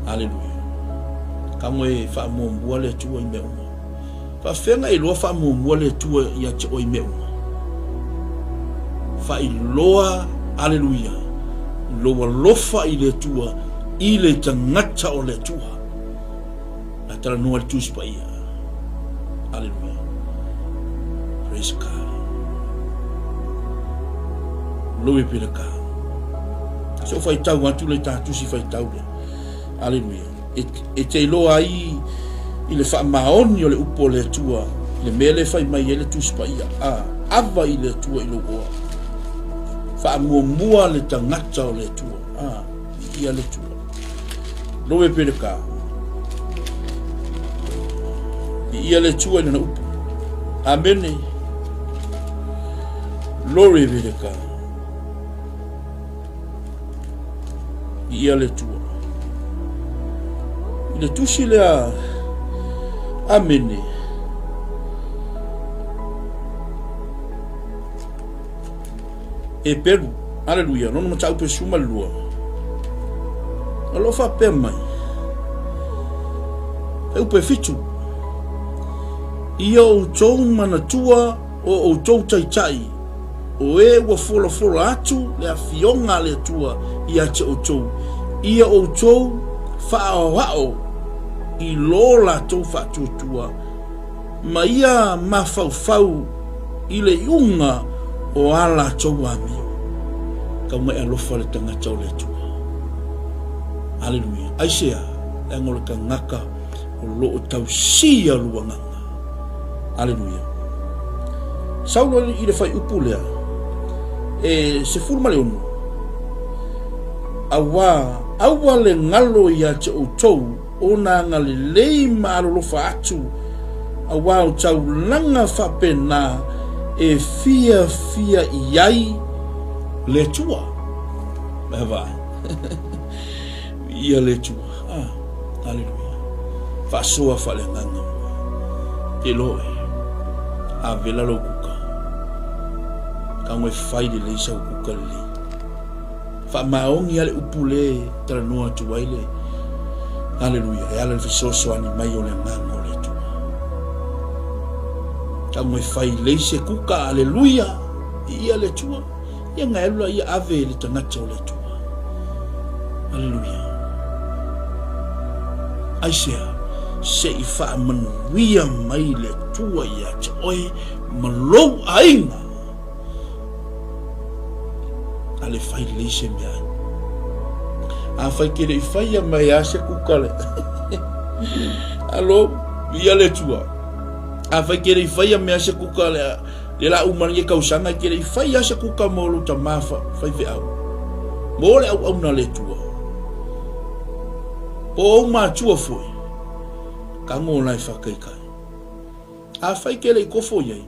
A: Haleluia. Kago e faamuamua le Atua i mea uma. Faafefea e iloa faamuamua le Atua ia te oe i mea uma? Faailoa, haleluia, lou alofa i le Atua i le tagata o le Atua. A talanoa le Tusi Paia. Aleluia. Praise God. Glory be to God. So faitau atu le ta tusi faitau le. Aleluia. E, e te iloa ai i le faamaoni o le upu o le Atua, le mea le fai mai ai le Tusi Paia. A, ava i le Atua i lou oa. Faamuamua le tagata o le Atua. A, Viia le Atua. Lowe pe le ka. Viia le Atua i lana upu. Amene. Glory be to God. Ia le Atua. I le tusi lea, Amene. Eperu, aleluia, lona mataupu e 12. O lo o faapea mai, e upu e 7, Ia outou manatua o outou taitai, o e ua folafola atu le afioga a le Atua ia te outou, ia outou faaoao i lo latou faatuatua, ma ia mafaufau i le iuga o a latou amio. Tau mai alofa le tagata o le Atua. Aleluia. Aisea, leaga o le tagata o lo o tausia lou agaga. Aleluia. Saulo i le fuaiupu lea, e 16, Auā, aua le galo ia te outou ona agalelei ma alolofa atu, auā o taulaga faapena e fiafia i ai le Atua. Mea vaai. Viia le Atua. Ah, aleluia. Faasoa faaleagaga moe. Te loe. A vela lou kuka. Kago e fai lelei sau kuka lelei. Faamaoni a le upu le talanoa atu ai le Aleluia. E ala le fesoasoani mai o le agaga o le Atua. Kago e fai lelei se kuka. Aleluia. Viia le Atua. Ia ngai alu la ia ave i le tagata o le Atua. Aleluia. Aisea, se i faamanuia mai le Atua ia te oe ma lou aiga. A le fai lelei se mea ai. A fai ke le i faia mai a se kuka le. Alo, ia le Atua. A fai ke le i faia mea se kuka le. Le la uma lenei tausaga e te le i fai a se kuka mo lou tamā faifeau, mo le auauna a le Atua. Po o ou matua foi, tago la e whakaikai. A whai ke le i kofo i ai.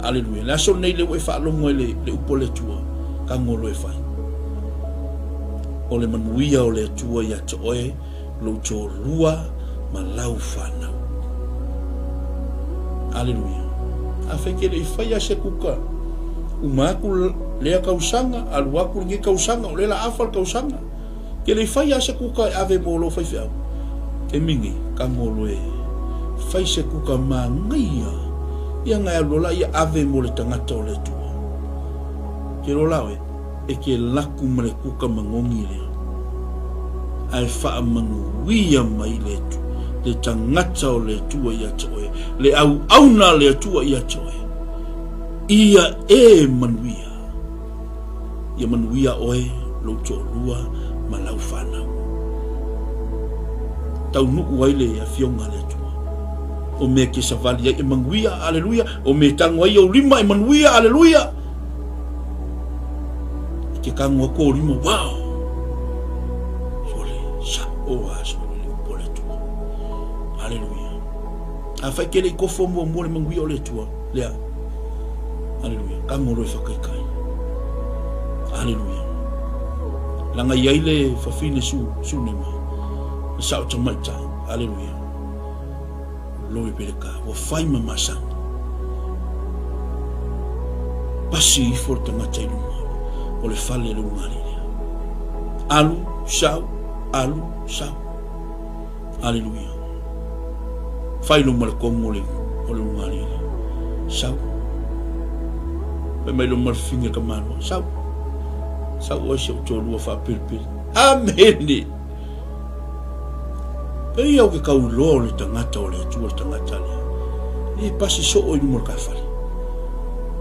A: Aleluia. Le aso nei le ua e whaalongo e le, le upo le Atua, tago lo e whai. O le manuia o le Atua ia te oe, lou toalua ma lau fanau. Aleluia. Afai ke le i fai a se kuka, uma aku lea kausaga, alu aku lenei kausaga, o lea la afa le kausaga. Ke le i fai a se kuka e ave mo lou faifeau. Ke mingi, ka ngolo e fai se kuka manaia, ia ngai alu loa la ia ave mo le tagata o le Atua. Ke loa la oe, E ke laku ma le kuka magogi lea, ae faamanuia mai le le tagata o le Atua ia te oe, le auauna a le Atua ia te oe, ia e manuia. Ia manuia oe, lou toalua ma lau fanau. Taunuu ai le Afioga a le Atua. O mea ke savali ai e manuia, aleluia. O mea tago ai ou lima e manuia, aleluia. I ke kago aku o lima, wow! Sole, sa o a sole le upu a le Atua. Aleluia. A whai kele i kofo mua mua le manguia o le Atua, lea. Aleluia. Kago loe whakaikai. Aleluia. Langa i ai le whawhine su, sunema. Le sao tamaitai. Aleluia. Loe Peleka, ua fai ma masani. Pasi ifo le tagata i luma o le fale le ugali'i lea. Alu, sau, alu, sau. Aleluia. Fai luma le komu o le, o le ugali'i lea. Sau. Fai mai luma le figa ka maloa. Sau. Sau oe si ou toalua faapelipeli. Amene. Pei au ke kau iloa o le tagata o le Atua le tagata lea. E pasi soo i luma o le kafale.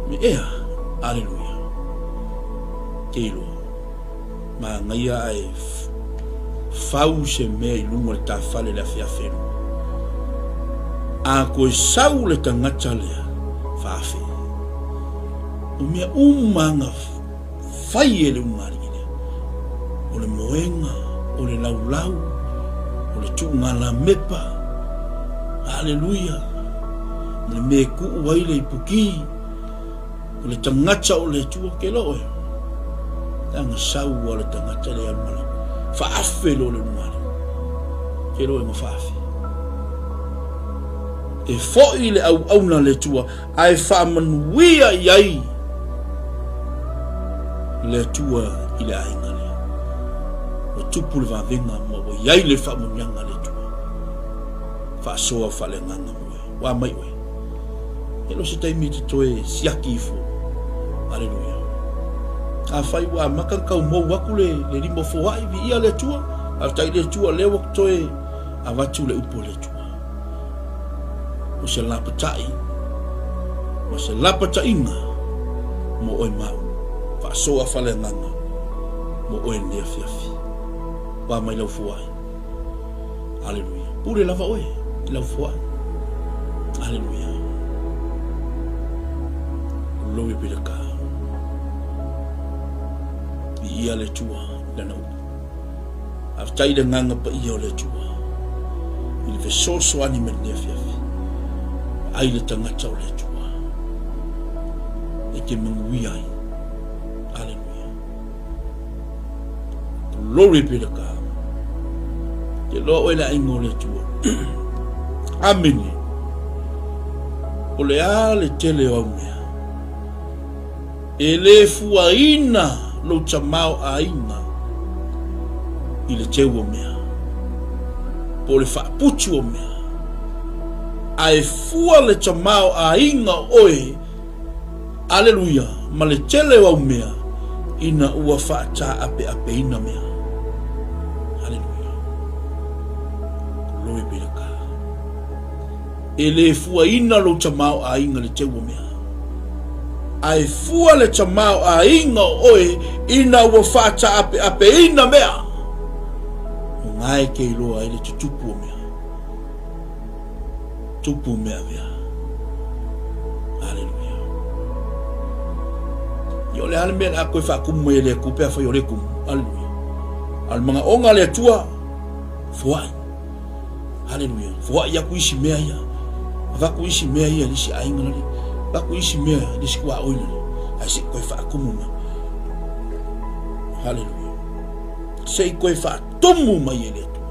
A: Me ea, aleluia. Ke iloa. Manaia ae fau se mea i luga o le tafale le afiafi e lua. A koe sau le tagata lea, faafe. O mea uma anga Fai e le ugali'i lea, o le moega, o le laulau, o le tuuga lamepa. Aleluia! Ma le mea e kuu ai le ipuki, o le tagata o le Atua, ke loa oe. Leaga sau a le tagata le alu malaga. Faafe loa le ulugalima. Ke loa e ma faafe. E foi le auauna a le Atua, ae faamanuia i ai le Atua i le aiga lea. Ua tupu le vavega ma ua i ai le faamanuiaga a le Atua. Faasoa faaleagaga mo oe. Ua mai oe. E le o se taimi e te toe siaki ifo. Aleluia. Afai ua amata ona tau mou atu le, le lima foai, viia le Atua, faafetai i le Atua, lea ua toe avatu le upu a le Atua. O se lapatai, ma se lapataiga mo oe ma au. Faasoa faaleagaga mo oe lenei afiafi. Ua mai lau foai. Aleluia. Pule lava oe i lau foai. Aleluia. Glory be to God. Viia le Atua i lana upu. Faafetai i le agaga paia o le Atua i le fesoasoani mai lenei afiafi. Vaai le tagata o le Atua e te manuia ai. Aleluia. Glory be to God. Te loa oe le aiga o le Atua. Amene. O le a le tele o au mea. E le fuaina lou tamaoaiga i le teu o mea, po o le faaputu o mea, ae fua le tamaoaiga o oe, aleluia, ma le tele o au mea, ina ua faataapeapeina mea. Aleluia. Glory be to God. E le fuaina lou tamaoaiga i le teu o mea, ae fua le tamaoaiga o oe ina ua faataapeapeina mea. O nga e te iloa ai le tutupu o mea. Tupu mea mea. Aleluia. Ia o le a le mea o le a toe faatumu mai e le Atua pe afai o le tumu. Aleluia. A o le manaoga a le Atua, foai. Haleluia. Foai aku isi mea ia. Avatu isi mea ia i le isi aiga lale. Avatu isi mea i le isi tuaoi lale. Ae se i toe faatumu mai. Haleluia. Se i toe faatumu mai e le Atua.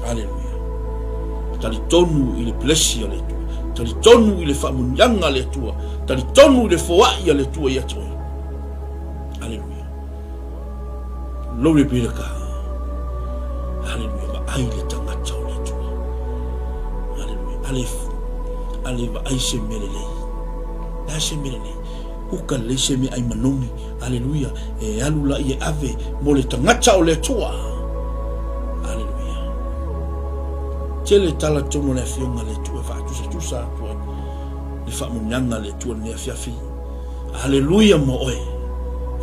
A: Haleluia. Talitonu i le blesi a le Atua. Talitonu i le faamuniaga a le Atua. Talitonu i le foai a le Atua ia te oe. Haleluia. Glory be to God. Hallelujah. Vaai le tagata o le Atua. Hallelujah. Ale, ale vaai se mea lelei. Le a se mea lelei. Uka lelei se mea ai manogi. Hallelujah. E alu la i e ave mo le tagata o le Atua. Hallelujah. Tele tala tonu le afioga le Atua e faatusatusa atu ai. Le faamuniaga le Atua lenei afiafi. Aleluia mo oe,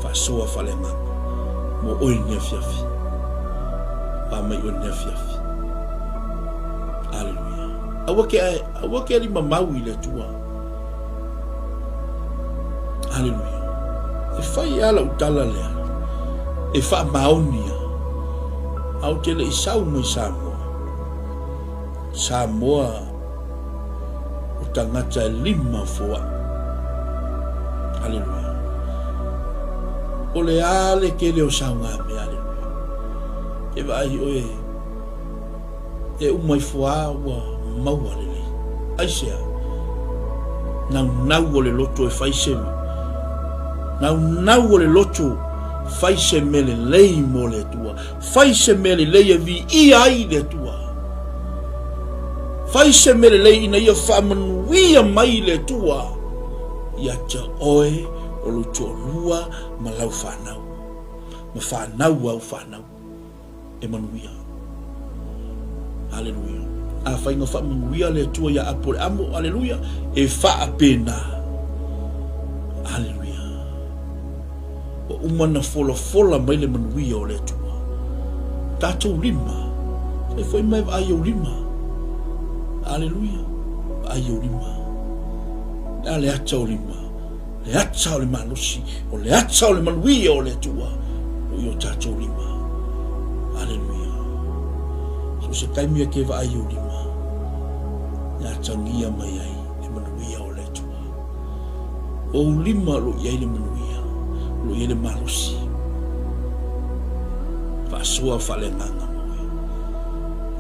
A: faasoa faaleagaga mo oe lenei afiafi. Pa mai oe lenei afiafi. Aleluia. Aua ke, aua ke ali mamau i le Atua. Aleluia. E fai e ala utala lea. E faamaonia. A ou te le i sau mai Samoa. Samoa o tagata e lima foai. Aleluia. O le a le tele o saogamea, aleluia. Ke vaai oe e uma ifo a ua maua lelei. Aisea? Naunau o le loto e fai se Naunau o le loto fai se mea lelei mo le Atua. Fai se mea lelei e viia ai le Atua. Fai se mea lelei ina ia faamanuia mai le Atua ia te oe o lou toalua ma lau fanau, ma fanau au fanau e manuia. Aleluia. Afai na faamanuia le Atua ia Apoleamo, aleluia, e faapena. Aleluia. Ua uma na folafola mai le manuia o le Atua. Tatou lima, sai foi mai vaai ou lima. Aleluia, vaai ou lima. Le a le ata o lima, le ata o le malosi, o le ata o le manuia o le Atua, o i o tatou lima. Aleluia. So se taimi e ke vaai ou lima. E atagia mai ai le manuia o le Atua. O ou lima o lo o i ai le manuia, o lo o i ai le malosi. Faasoa faaleagaga mo oe.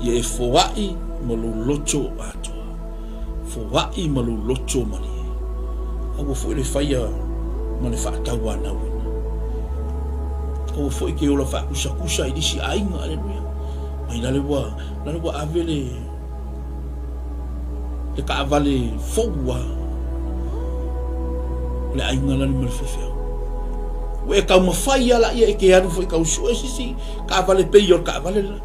A: Ia e foai ma lou loto atoa. Foai ma lou loto malie. Aua foi le faia ma le faatauanauina. Aua foi ke ola faakusakusa i nisi aiga, aleluia. Mai lale ua, lale ua ave le le taavale fou a le aiga lale ma le faifeau. Ua e taumafai lava laia e te alu foi tau sue se isi taavale pei o le taavale lela.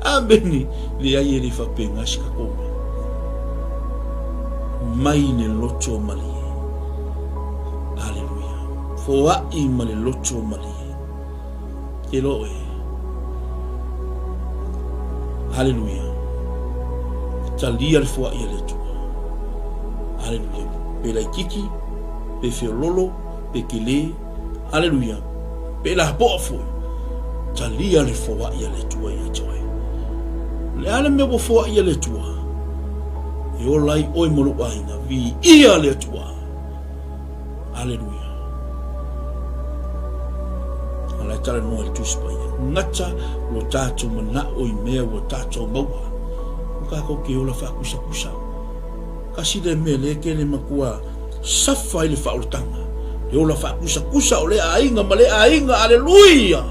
A: Amene. Leai e le faapena se tatou mea. Mai le loto malie. Aleluia. Foai ma le loto malie. Te loa oe. Aleluia. Talia le foai a le Atua. Aleluia. Pe laititi, pe feololo, pe tele. Aleluia. Pe lapoa foi. Talia le foai a le Atua ia te oe. O le a le mea ua foai a le Atua? E ola ai oe ma lou aiga. Viia le Atua. Aleluia. A la e talanoa i le Tusi Paia. Gata lo tatou manao i mea ua tatou maua. Ua tatou ke ola faakusakusa. Kasi lea mea lea ke le matua safa ai le faaolataga. Le ola faakusakusa o lea aiga ma lea aiga. Aleluia!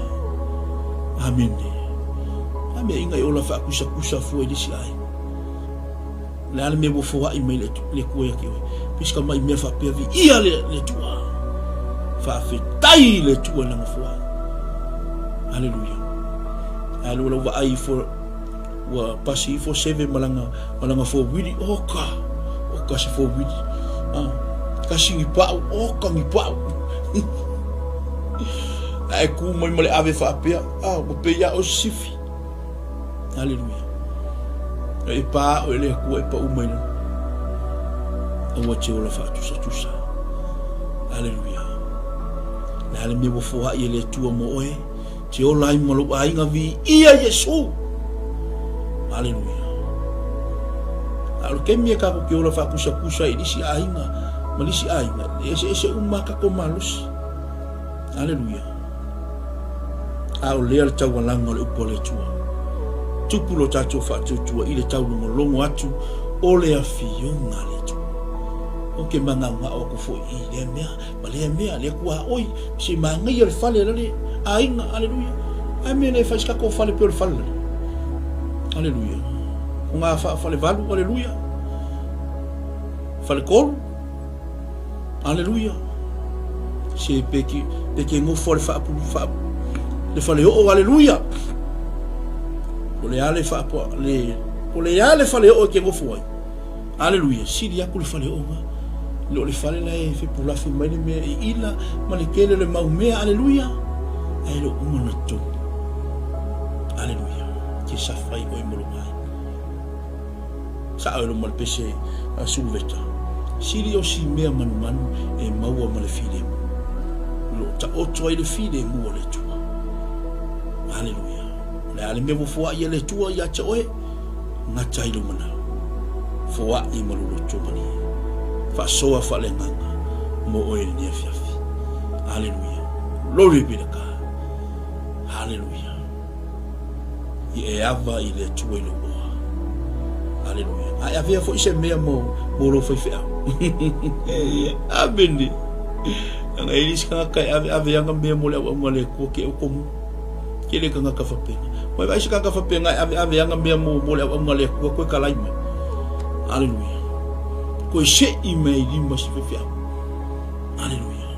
A: Amene. A mea inga i ola faakusakusa fua i le isi aiga. O le a le mea ua foai mai le Atua ia te oe? Pei se tamai mea faapea, viia le Atua. Faafetai i le Atua i lana foai. Aleluia. Ae lua lau vaai ifo, ua pasi ifo seve ma lana, ma lana fowili, oka, oka se fowili. Ah, kasi ni pau, oka ni pau. Ae ku mai ma le ave faapea, ah, ua pei a o se sifi. Aleluia. E pā o e le Atua e pau mai lalo. Aua te ola whaatusatusa. Aleluia. Le a le mea ua foai e le Atua mo oe, te ola ai ma lou aiga viia Iesu. Aleluia. A o le taimi e tatou te ola faakusakusa i nisi aiga ma nisi aiga, e eseese uma a tatou malosi. Aleluia. A o lea le taualaga o le upu a le Atua. Tupu lo tatou faatuatua i le taulogologo atu o le Afioga a le Atua. Ou te magaogao atu foi i lea mea ma lea mea, le Atua oi, se manaia le fale la le aiga, aleluia. Ae mea le fai se tatou fale pei o le fale la le. Aleluia. O ngā falevalu, aleluia. Faletolu. Aleluia. Se pe ke, pe ke ngofo le faapulu faa le fale oo, aleluia. O le a le faapoa le o le a le fale oo e ke ngofo ai. Aleluia. Sili aku le fale oo nga. Lo le fale la e fepulafi mai le mea i ila ma le tele le mau mea, aleluia. Ae lo uma na tonu. Aleluia. Ke safai oe mo lou ai. Sao e loma le pese a Suluveta, sili o si mea manumanu e maua ma le filemu. O lo o taoto ai le filemu o le Atua. Aleluia. O le a le mea ua foai e le Atua ia te oe? Gata ai lou manao. Foai ma lou loto malie. Faasoa faaleagaga mo oe i lenei afiafi. Aleluia. Glory be to God. Aleluia. I e ava i le Atua i lou oa. Aleluia. A e avea foi se mea mo, mo lou faifeau. Amene. Leaga e i ai isi tagata e aveave ana mea mo le auauna a le Atua ke o komu. Tele tagata faapena. Ua e vaai se tagata faapena e aveave ana mea mo, mo le auauna a le Atua koe talai mai. Aleluia. Koe se'i mai i lima si faifeau. Aleluia.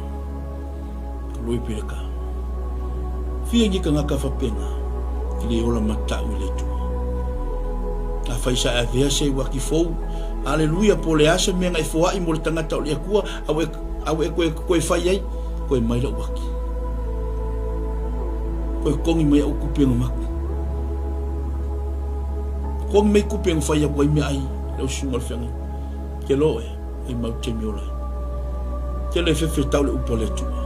A: Loi Piraka. Fia ni tagata faapena i le ola matau i le Atua. Afai sa e avea se uaki fou, aleluia, po o le a se mea na e foai mo le tagata o le Atua, a ua e, a ua e koe, koe fai ai, koe mai lau uaki. Koe totogi mai au kupe na maku. Totogi mai kupe na fai aku ai meaai lau susuga o le feagaiga. Ke loa oe. Ai mau taimi ola ai. Tele fefe tau le upu a le Atua.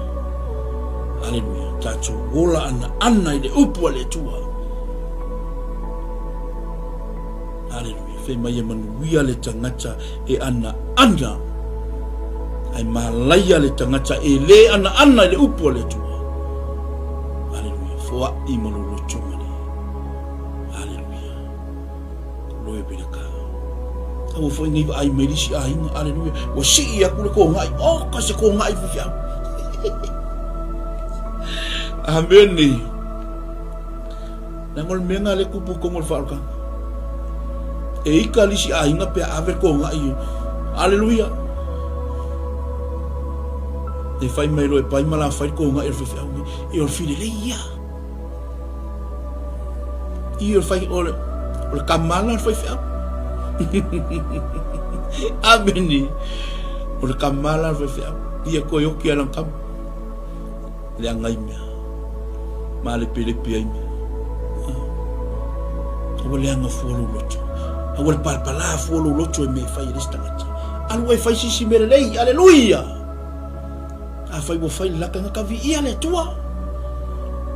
A: Aleluia. Tatou ola ana ana i le upu a le Atua. Aleluia. Fai mai e manuia le tagata e anaana, ae malaia le tagata e le anaana i le upu a le Atua. Aleluia. Foai ma lou loto malie. Aleluia. Glory be to God. Aua foi nei vaai mai le isi aiga. Aleluia. Ua sii atu le kogai. Oh, ka se kogai faifeau. Amene. Leaga o le mea lena lea e tupu i totonu o le faaolataga. E ika le isi aiga pe a ave le togai i. Aleluia! E fai mai loa e pai ma la fai le togai o le faifeau nei. E o le filelei ia. I o le fai o le o le kamala o le faifeau. Amene. O le kamala o le faifeau. Ia koe oki a lana kama. Leaga ai mea. Malepelepe ai mea. Aua leaga fua lou loto. Aua le palapala fua lou loto i mea e fai e le isi tagata. Alu oe fai sisi mea lelei. Aleluia! Afai ua fai le lakaga ka viia le Atua.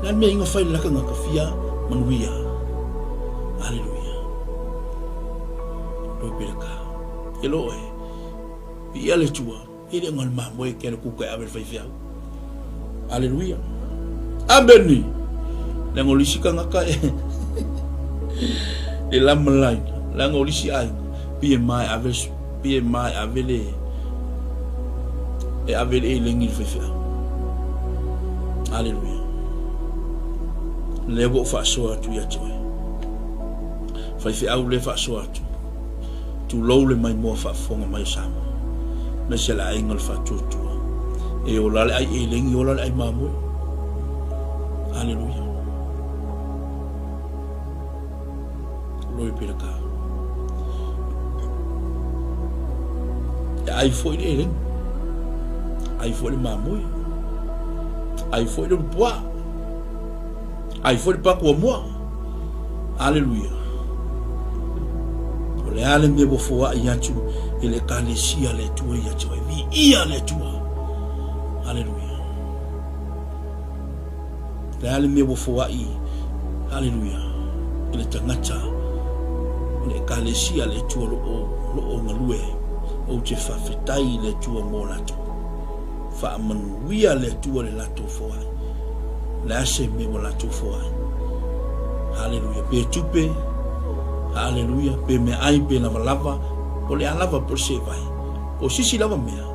A: Le a le mea inga fai le lakaga ka fia manuia. Aleluia. Glory be to God. E lo oe. Viia le Atua. E le o le mamoe ke le kuka e ave le faifeau. Aleluia. Ameni. Leaga o le isi tagata e le lama laina. Leaga o le isi aiga pei e ma e ave pei e ma e ave le e ave le elegi i le faifeau. Aleluia. Lea ua ou faasoa atu ia te oe. Faifeau lea faasoa atu. Tulou le maimoa faafofoga mai o Samoa, aemaise le aiga o le Faatuatua. E ola le ai elegi, ola le ai mamoe. Aleluia. Glory be to God. E ai foi le elegi, ai foi le mamoe, ai foi le ulupuaa. Ai foi le paku amoa. Aleluia. O le a le mea ua foai atu i le Ekalesia a le Atua ia te oe. Viia le Atua. Aleluia. Le a le mea ua foai, aleluia, i le tagata o le Ekalesia a le Atua o lo o galue. Ou te faafetai i le Atua mo latou. Faamanuia le Atua le latou foai. O le a se mea ua latou foai? Haleluia. Pe tupe, haleluia, pe meaai, pe lavalava, po o le a lava, po o se vai. Po o sisi lava mea,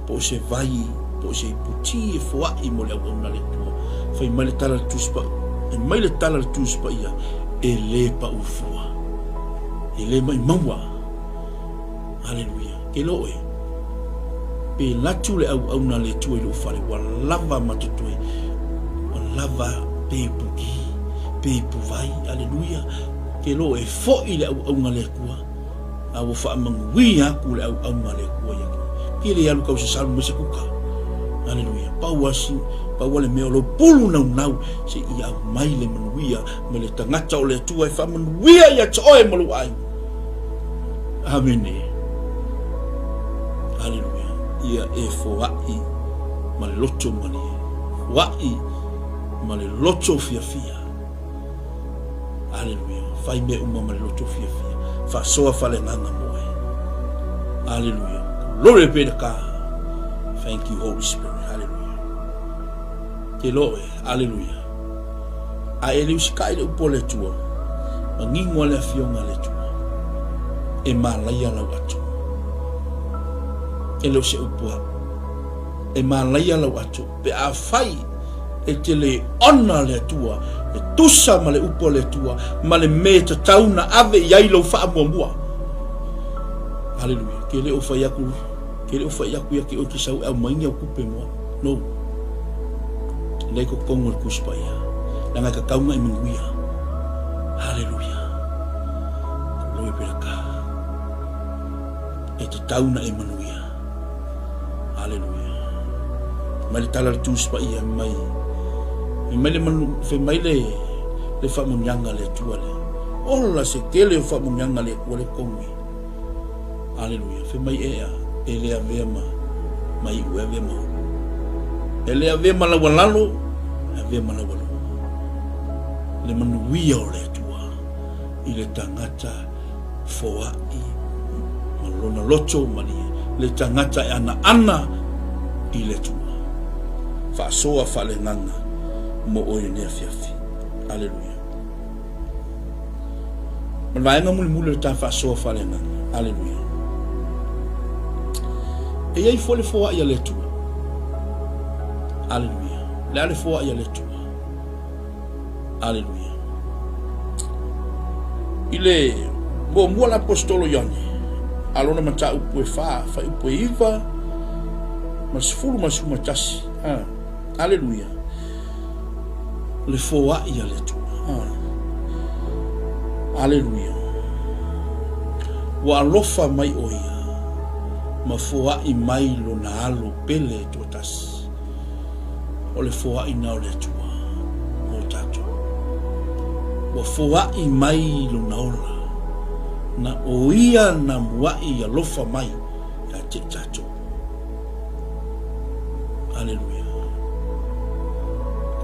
A: po o se vai, po o se iputi e foai mo le auauna a le Atua. Fai mai le tala a le Tusi Paia, fai mai le tala a le Tusi Paia, e le pau fua, e le maimaua. Aleluia. Ke lo oe. Pe latu le auauna a le Atua i lou fale, ua lava ma totoe, ua lava pe ipu ki, pe ipu vai. Aleluia. Ke lo oe, foʻi le auauna a le Atua, a ua faamanuia aku le auauna a le Atua ia te oe. Ke le alu kau sasalu mai se kuka. Aleluia. Pau a si, pau a le mea o lou pulu naunau, se i aumai le manuia ma le tagata o le Atua e faamanuia ia te oe ma lou aiga. Amene. Aleluia. Ia e foai ma le loto malie. Foai ma le loto fiafia. Aleluia. Fai mea uma ma le loto fiafia. Faasoa faaleagaga mo oe. Aleluia. Glory be to God. Thank you, Holy Spirit. Hallelujah. Ke loe. Aleluia. A e le usikai le upu a le Atua, manino a le Afioga a le Atua, e malaia lau ato. E le o se upu au. E malaia lau ato, pe afai e te le ona le Atua, e tusa ma le upu a le Atua, ma le mea e tatau na ave i ai lou faamuamua. Aleluia. Ke le o fai aku, ke le o fai aku ia ke oe ke sau e aumai ni au kupe mo au. No. Lea i totonu o le Tusi Paia, leaga e tatau ona e manuia. Haleluia. Glory be to God. E tatau ona e manuia. Haleluia. Mai le tala o le Tusi Paia mai. Fai mai le manu, fai mai le le faamanuiaga a le Atua lea. Ola se tele o faamanuiaga a le Atua le tonu i. Aleluia. Fai mai ea, e le avea ma, ma iu, e avea ma ulu. E le avea ma laualalo, e avea ma laualuga. Le manuia o le Atua i le tagata Foai ma lona loto malie le tagata e anaana i le Atua. Faasoa faaleagaga mo oe i lenei afiafi. Aleluia. Ma le vaega mulimuli o le ta faasoa faaleagaga. Aleluia. E i ai foi le foai a le Atua. Aleluia. Le a le foai a le Atua? Aleluia. I le muamua le Aposetolo Ioane, a lona mataupu e fa, fuaiupu e 9 ma le 10 ma le 11. Ah, aleluia. Le foai a le Atua. Ah. Aleluia. Ua alofa mai o ia ma foai mai lona alo pele e toatasi. O le foaiina o le Atua mo tatou. Ua foai mai lona ola, na o ia na muaʻi alofa mai ia te i tatou. Aleluia.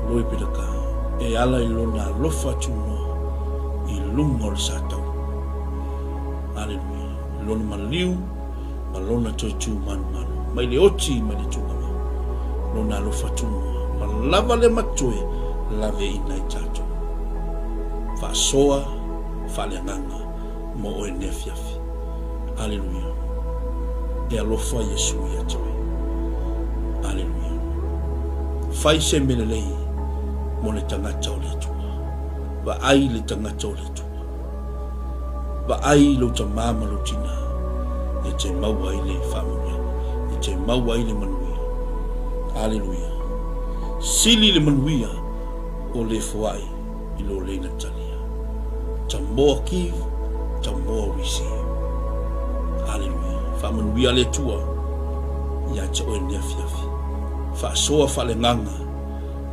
A: Glory be to God. E ala i lona alofa tunoa i luga o le satau. Aleluia. I lona maliu ma lona toe tu malumalu mai le oti mai le tugama lona alofa tunoa ma lava le matoe laveina i tatou. Faasoa faaleagaga mo oe nei afiafi. Aleluia. E alofa Iesu ia te oe. Aleluia. Fai se mea lelei mo le tagata o le Atua. Vaai le tagata o le Atua. Vaai lou tamā ma lou tinā, e te maua ai le faamanuiaga, e te maua ai le manuia. Aleluia. Sili le manuia o le foai i lo le Natalia. Ta more give, ta more receive. Aleluia. Faamanuia le Atua ia te oe lenei afiafi. Faasoa faaleagaga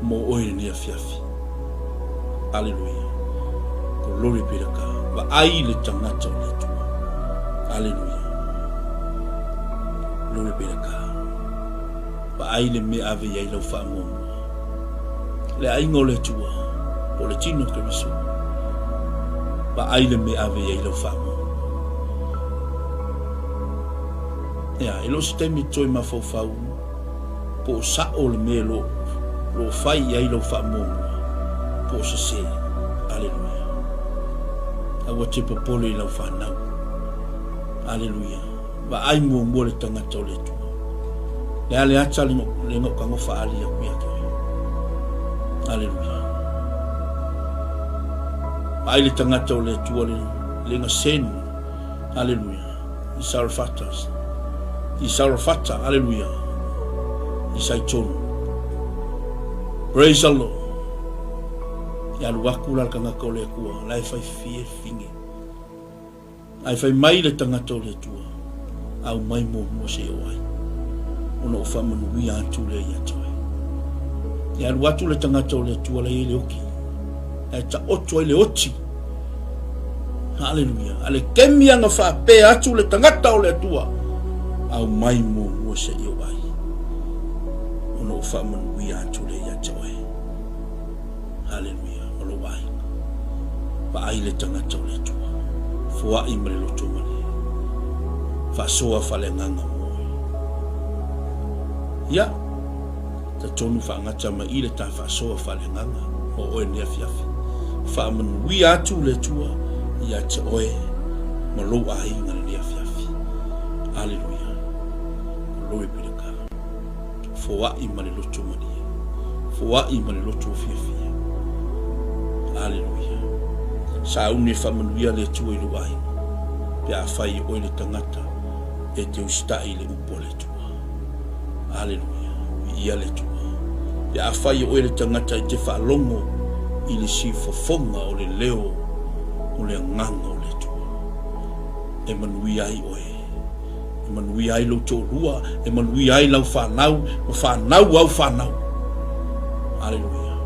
A: mo oe lenei afiafi. Aleluia. Glory be to God. Vaai le tagata o le Atua. Aleluia. Glory be to God. Vaai le mea ave i ai lau faamuamua. Le aiga o le Atua, po o le tino o Keriso. Vaai le mea ave i ai lau faamuamua. Ia, e le o se taimi e toe mafaufau po o sa'o le mea lo, lo o fai i ai lau faamuamua, po o sesē. Aleluia. Aua te popole i lau fanau. Aleluia. Vaai muamua le tagata o le Atua. Le a le ata le le gaokagofa ali aku ia te oe. Aleluia. Vaai le tagata o le Atua le, le gasenu. Aleluia. I Sarafata. I Sarafata, aleluia. I Saitonu. Praise the Lord. E alu aku la le tagata o le Atua, la e fai fie finge. Ae fai mai le tagata o le Atua, au mai muamua se i o ai, ona o faamanuia atu lea ia te oe. E alu atu le tagata o le Atua la e i ai le oki, ae taoto ai le oti. Haleluia. A le kemi ana faapea atu le tagata o le Atua, au mai muamua se i o ai, ona o faamanuia atu lea ia te oe. Haleluia. O lou aiga. Vaai le tagata o le Atua. Foai ma le loto malie. Faasoa faaleagaga mo oe. Ia, talitonu faagata mai i le ta faasoa faaleagaga mo oe nei afiafi. Faamanuia atu le Atua ia te oe ma lou aiga lenei afiafi. Aleluia. Glory be to God. Foai ma le loto malie. Foai ma le loto fiafia. Aleluia. Sauni e faamanuia le Atua i lou aiga, pe afai o oe le tagata e te usitai i le upu a le Atua. Aleluia. Viia le Atua. Pe afai o oe le tagata e te faalogo i le siufofoga o le leo o le Agaga o le Atua, e manuia ai oe. E manuia ai lou toalua, e manuia ai lau fanau, ma fanau au fanau. Aleluia.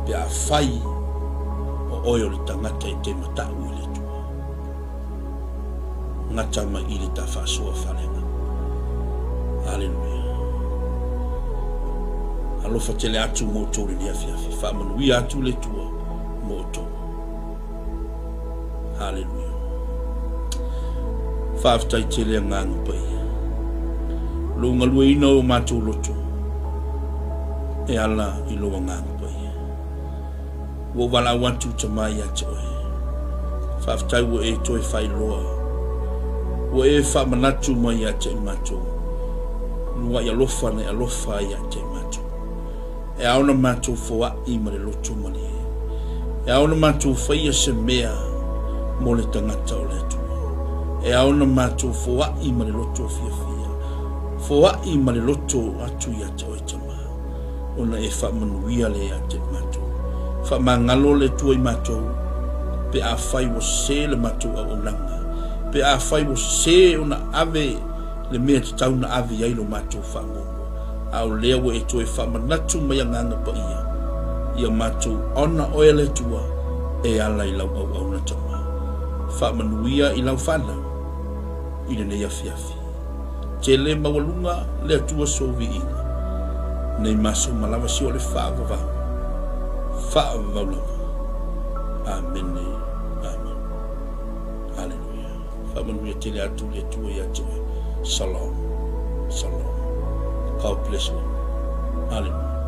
A: Pe afai o oe o le tagata e te matau i le Atua, gata mai i le ta faasoa faaleagaga. Aleluia. Alofa tele atu mo outou lenei afiafi. Faamanuia atu le Atua mo outou. Aleluia. Faafetai tele Agaga Paia. Lou galueina o matou loto e ala i lou Agaga Paia. Ua ou valaau atu Tama ia te oe. Faafetai ua e toe faailoa. Ua e faamanatu mai ia te i matou. Luai alofa na e alofa ai ia te i matou. E ao ona matou foai ma le loto malie. E ao ona matou faia se mea mo le tagata o le Atua. E ao ona matou foai ma le loto fiafia. Foai ma le loto atu ia te oe Tama, ona e faamanuia lea ia te matou. Faamagalo le Atua i matou, pe afai ua sese le matou auaunaga, pe afai ua sese ona ave le mea tatau na ave i ai lo matou faamuamua, a o lea ua e toe faamanatu mai Agaga Paia ia matou ona oe le Atua e ala i lau auauna Tama. Faamanuia i lau fanau i lenei afiafi. Tele maualuga le Atua sou viiga nei maso ma lava si o le faavavau, faavavau lava. Amene. Amene. Aleluia. Faamanuia tele atu le Atua ia te oe. Shalom. Shalom. God bless you. Hallelujah.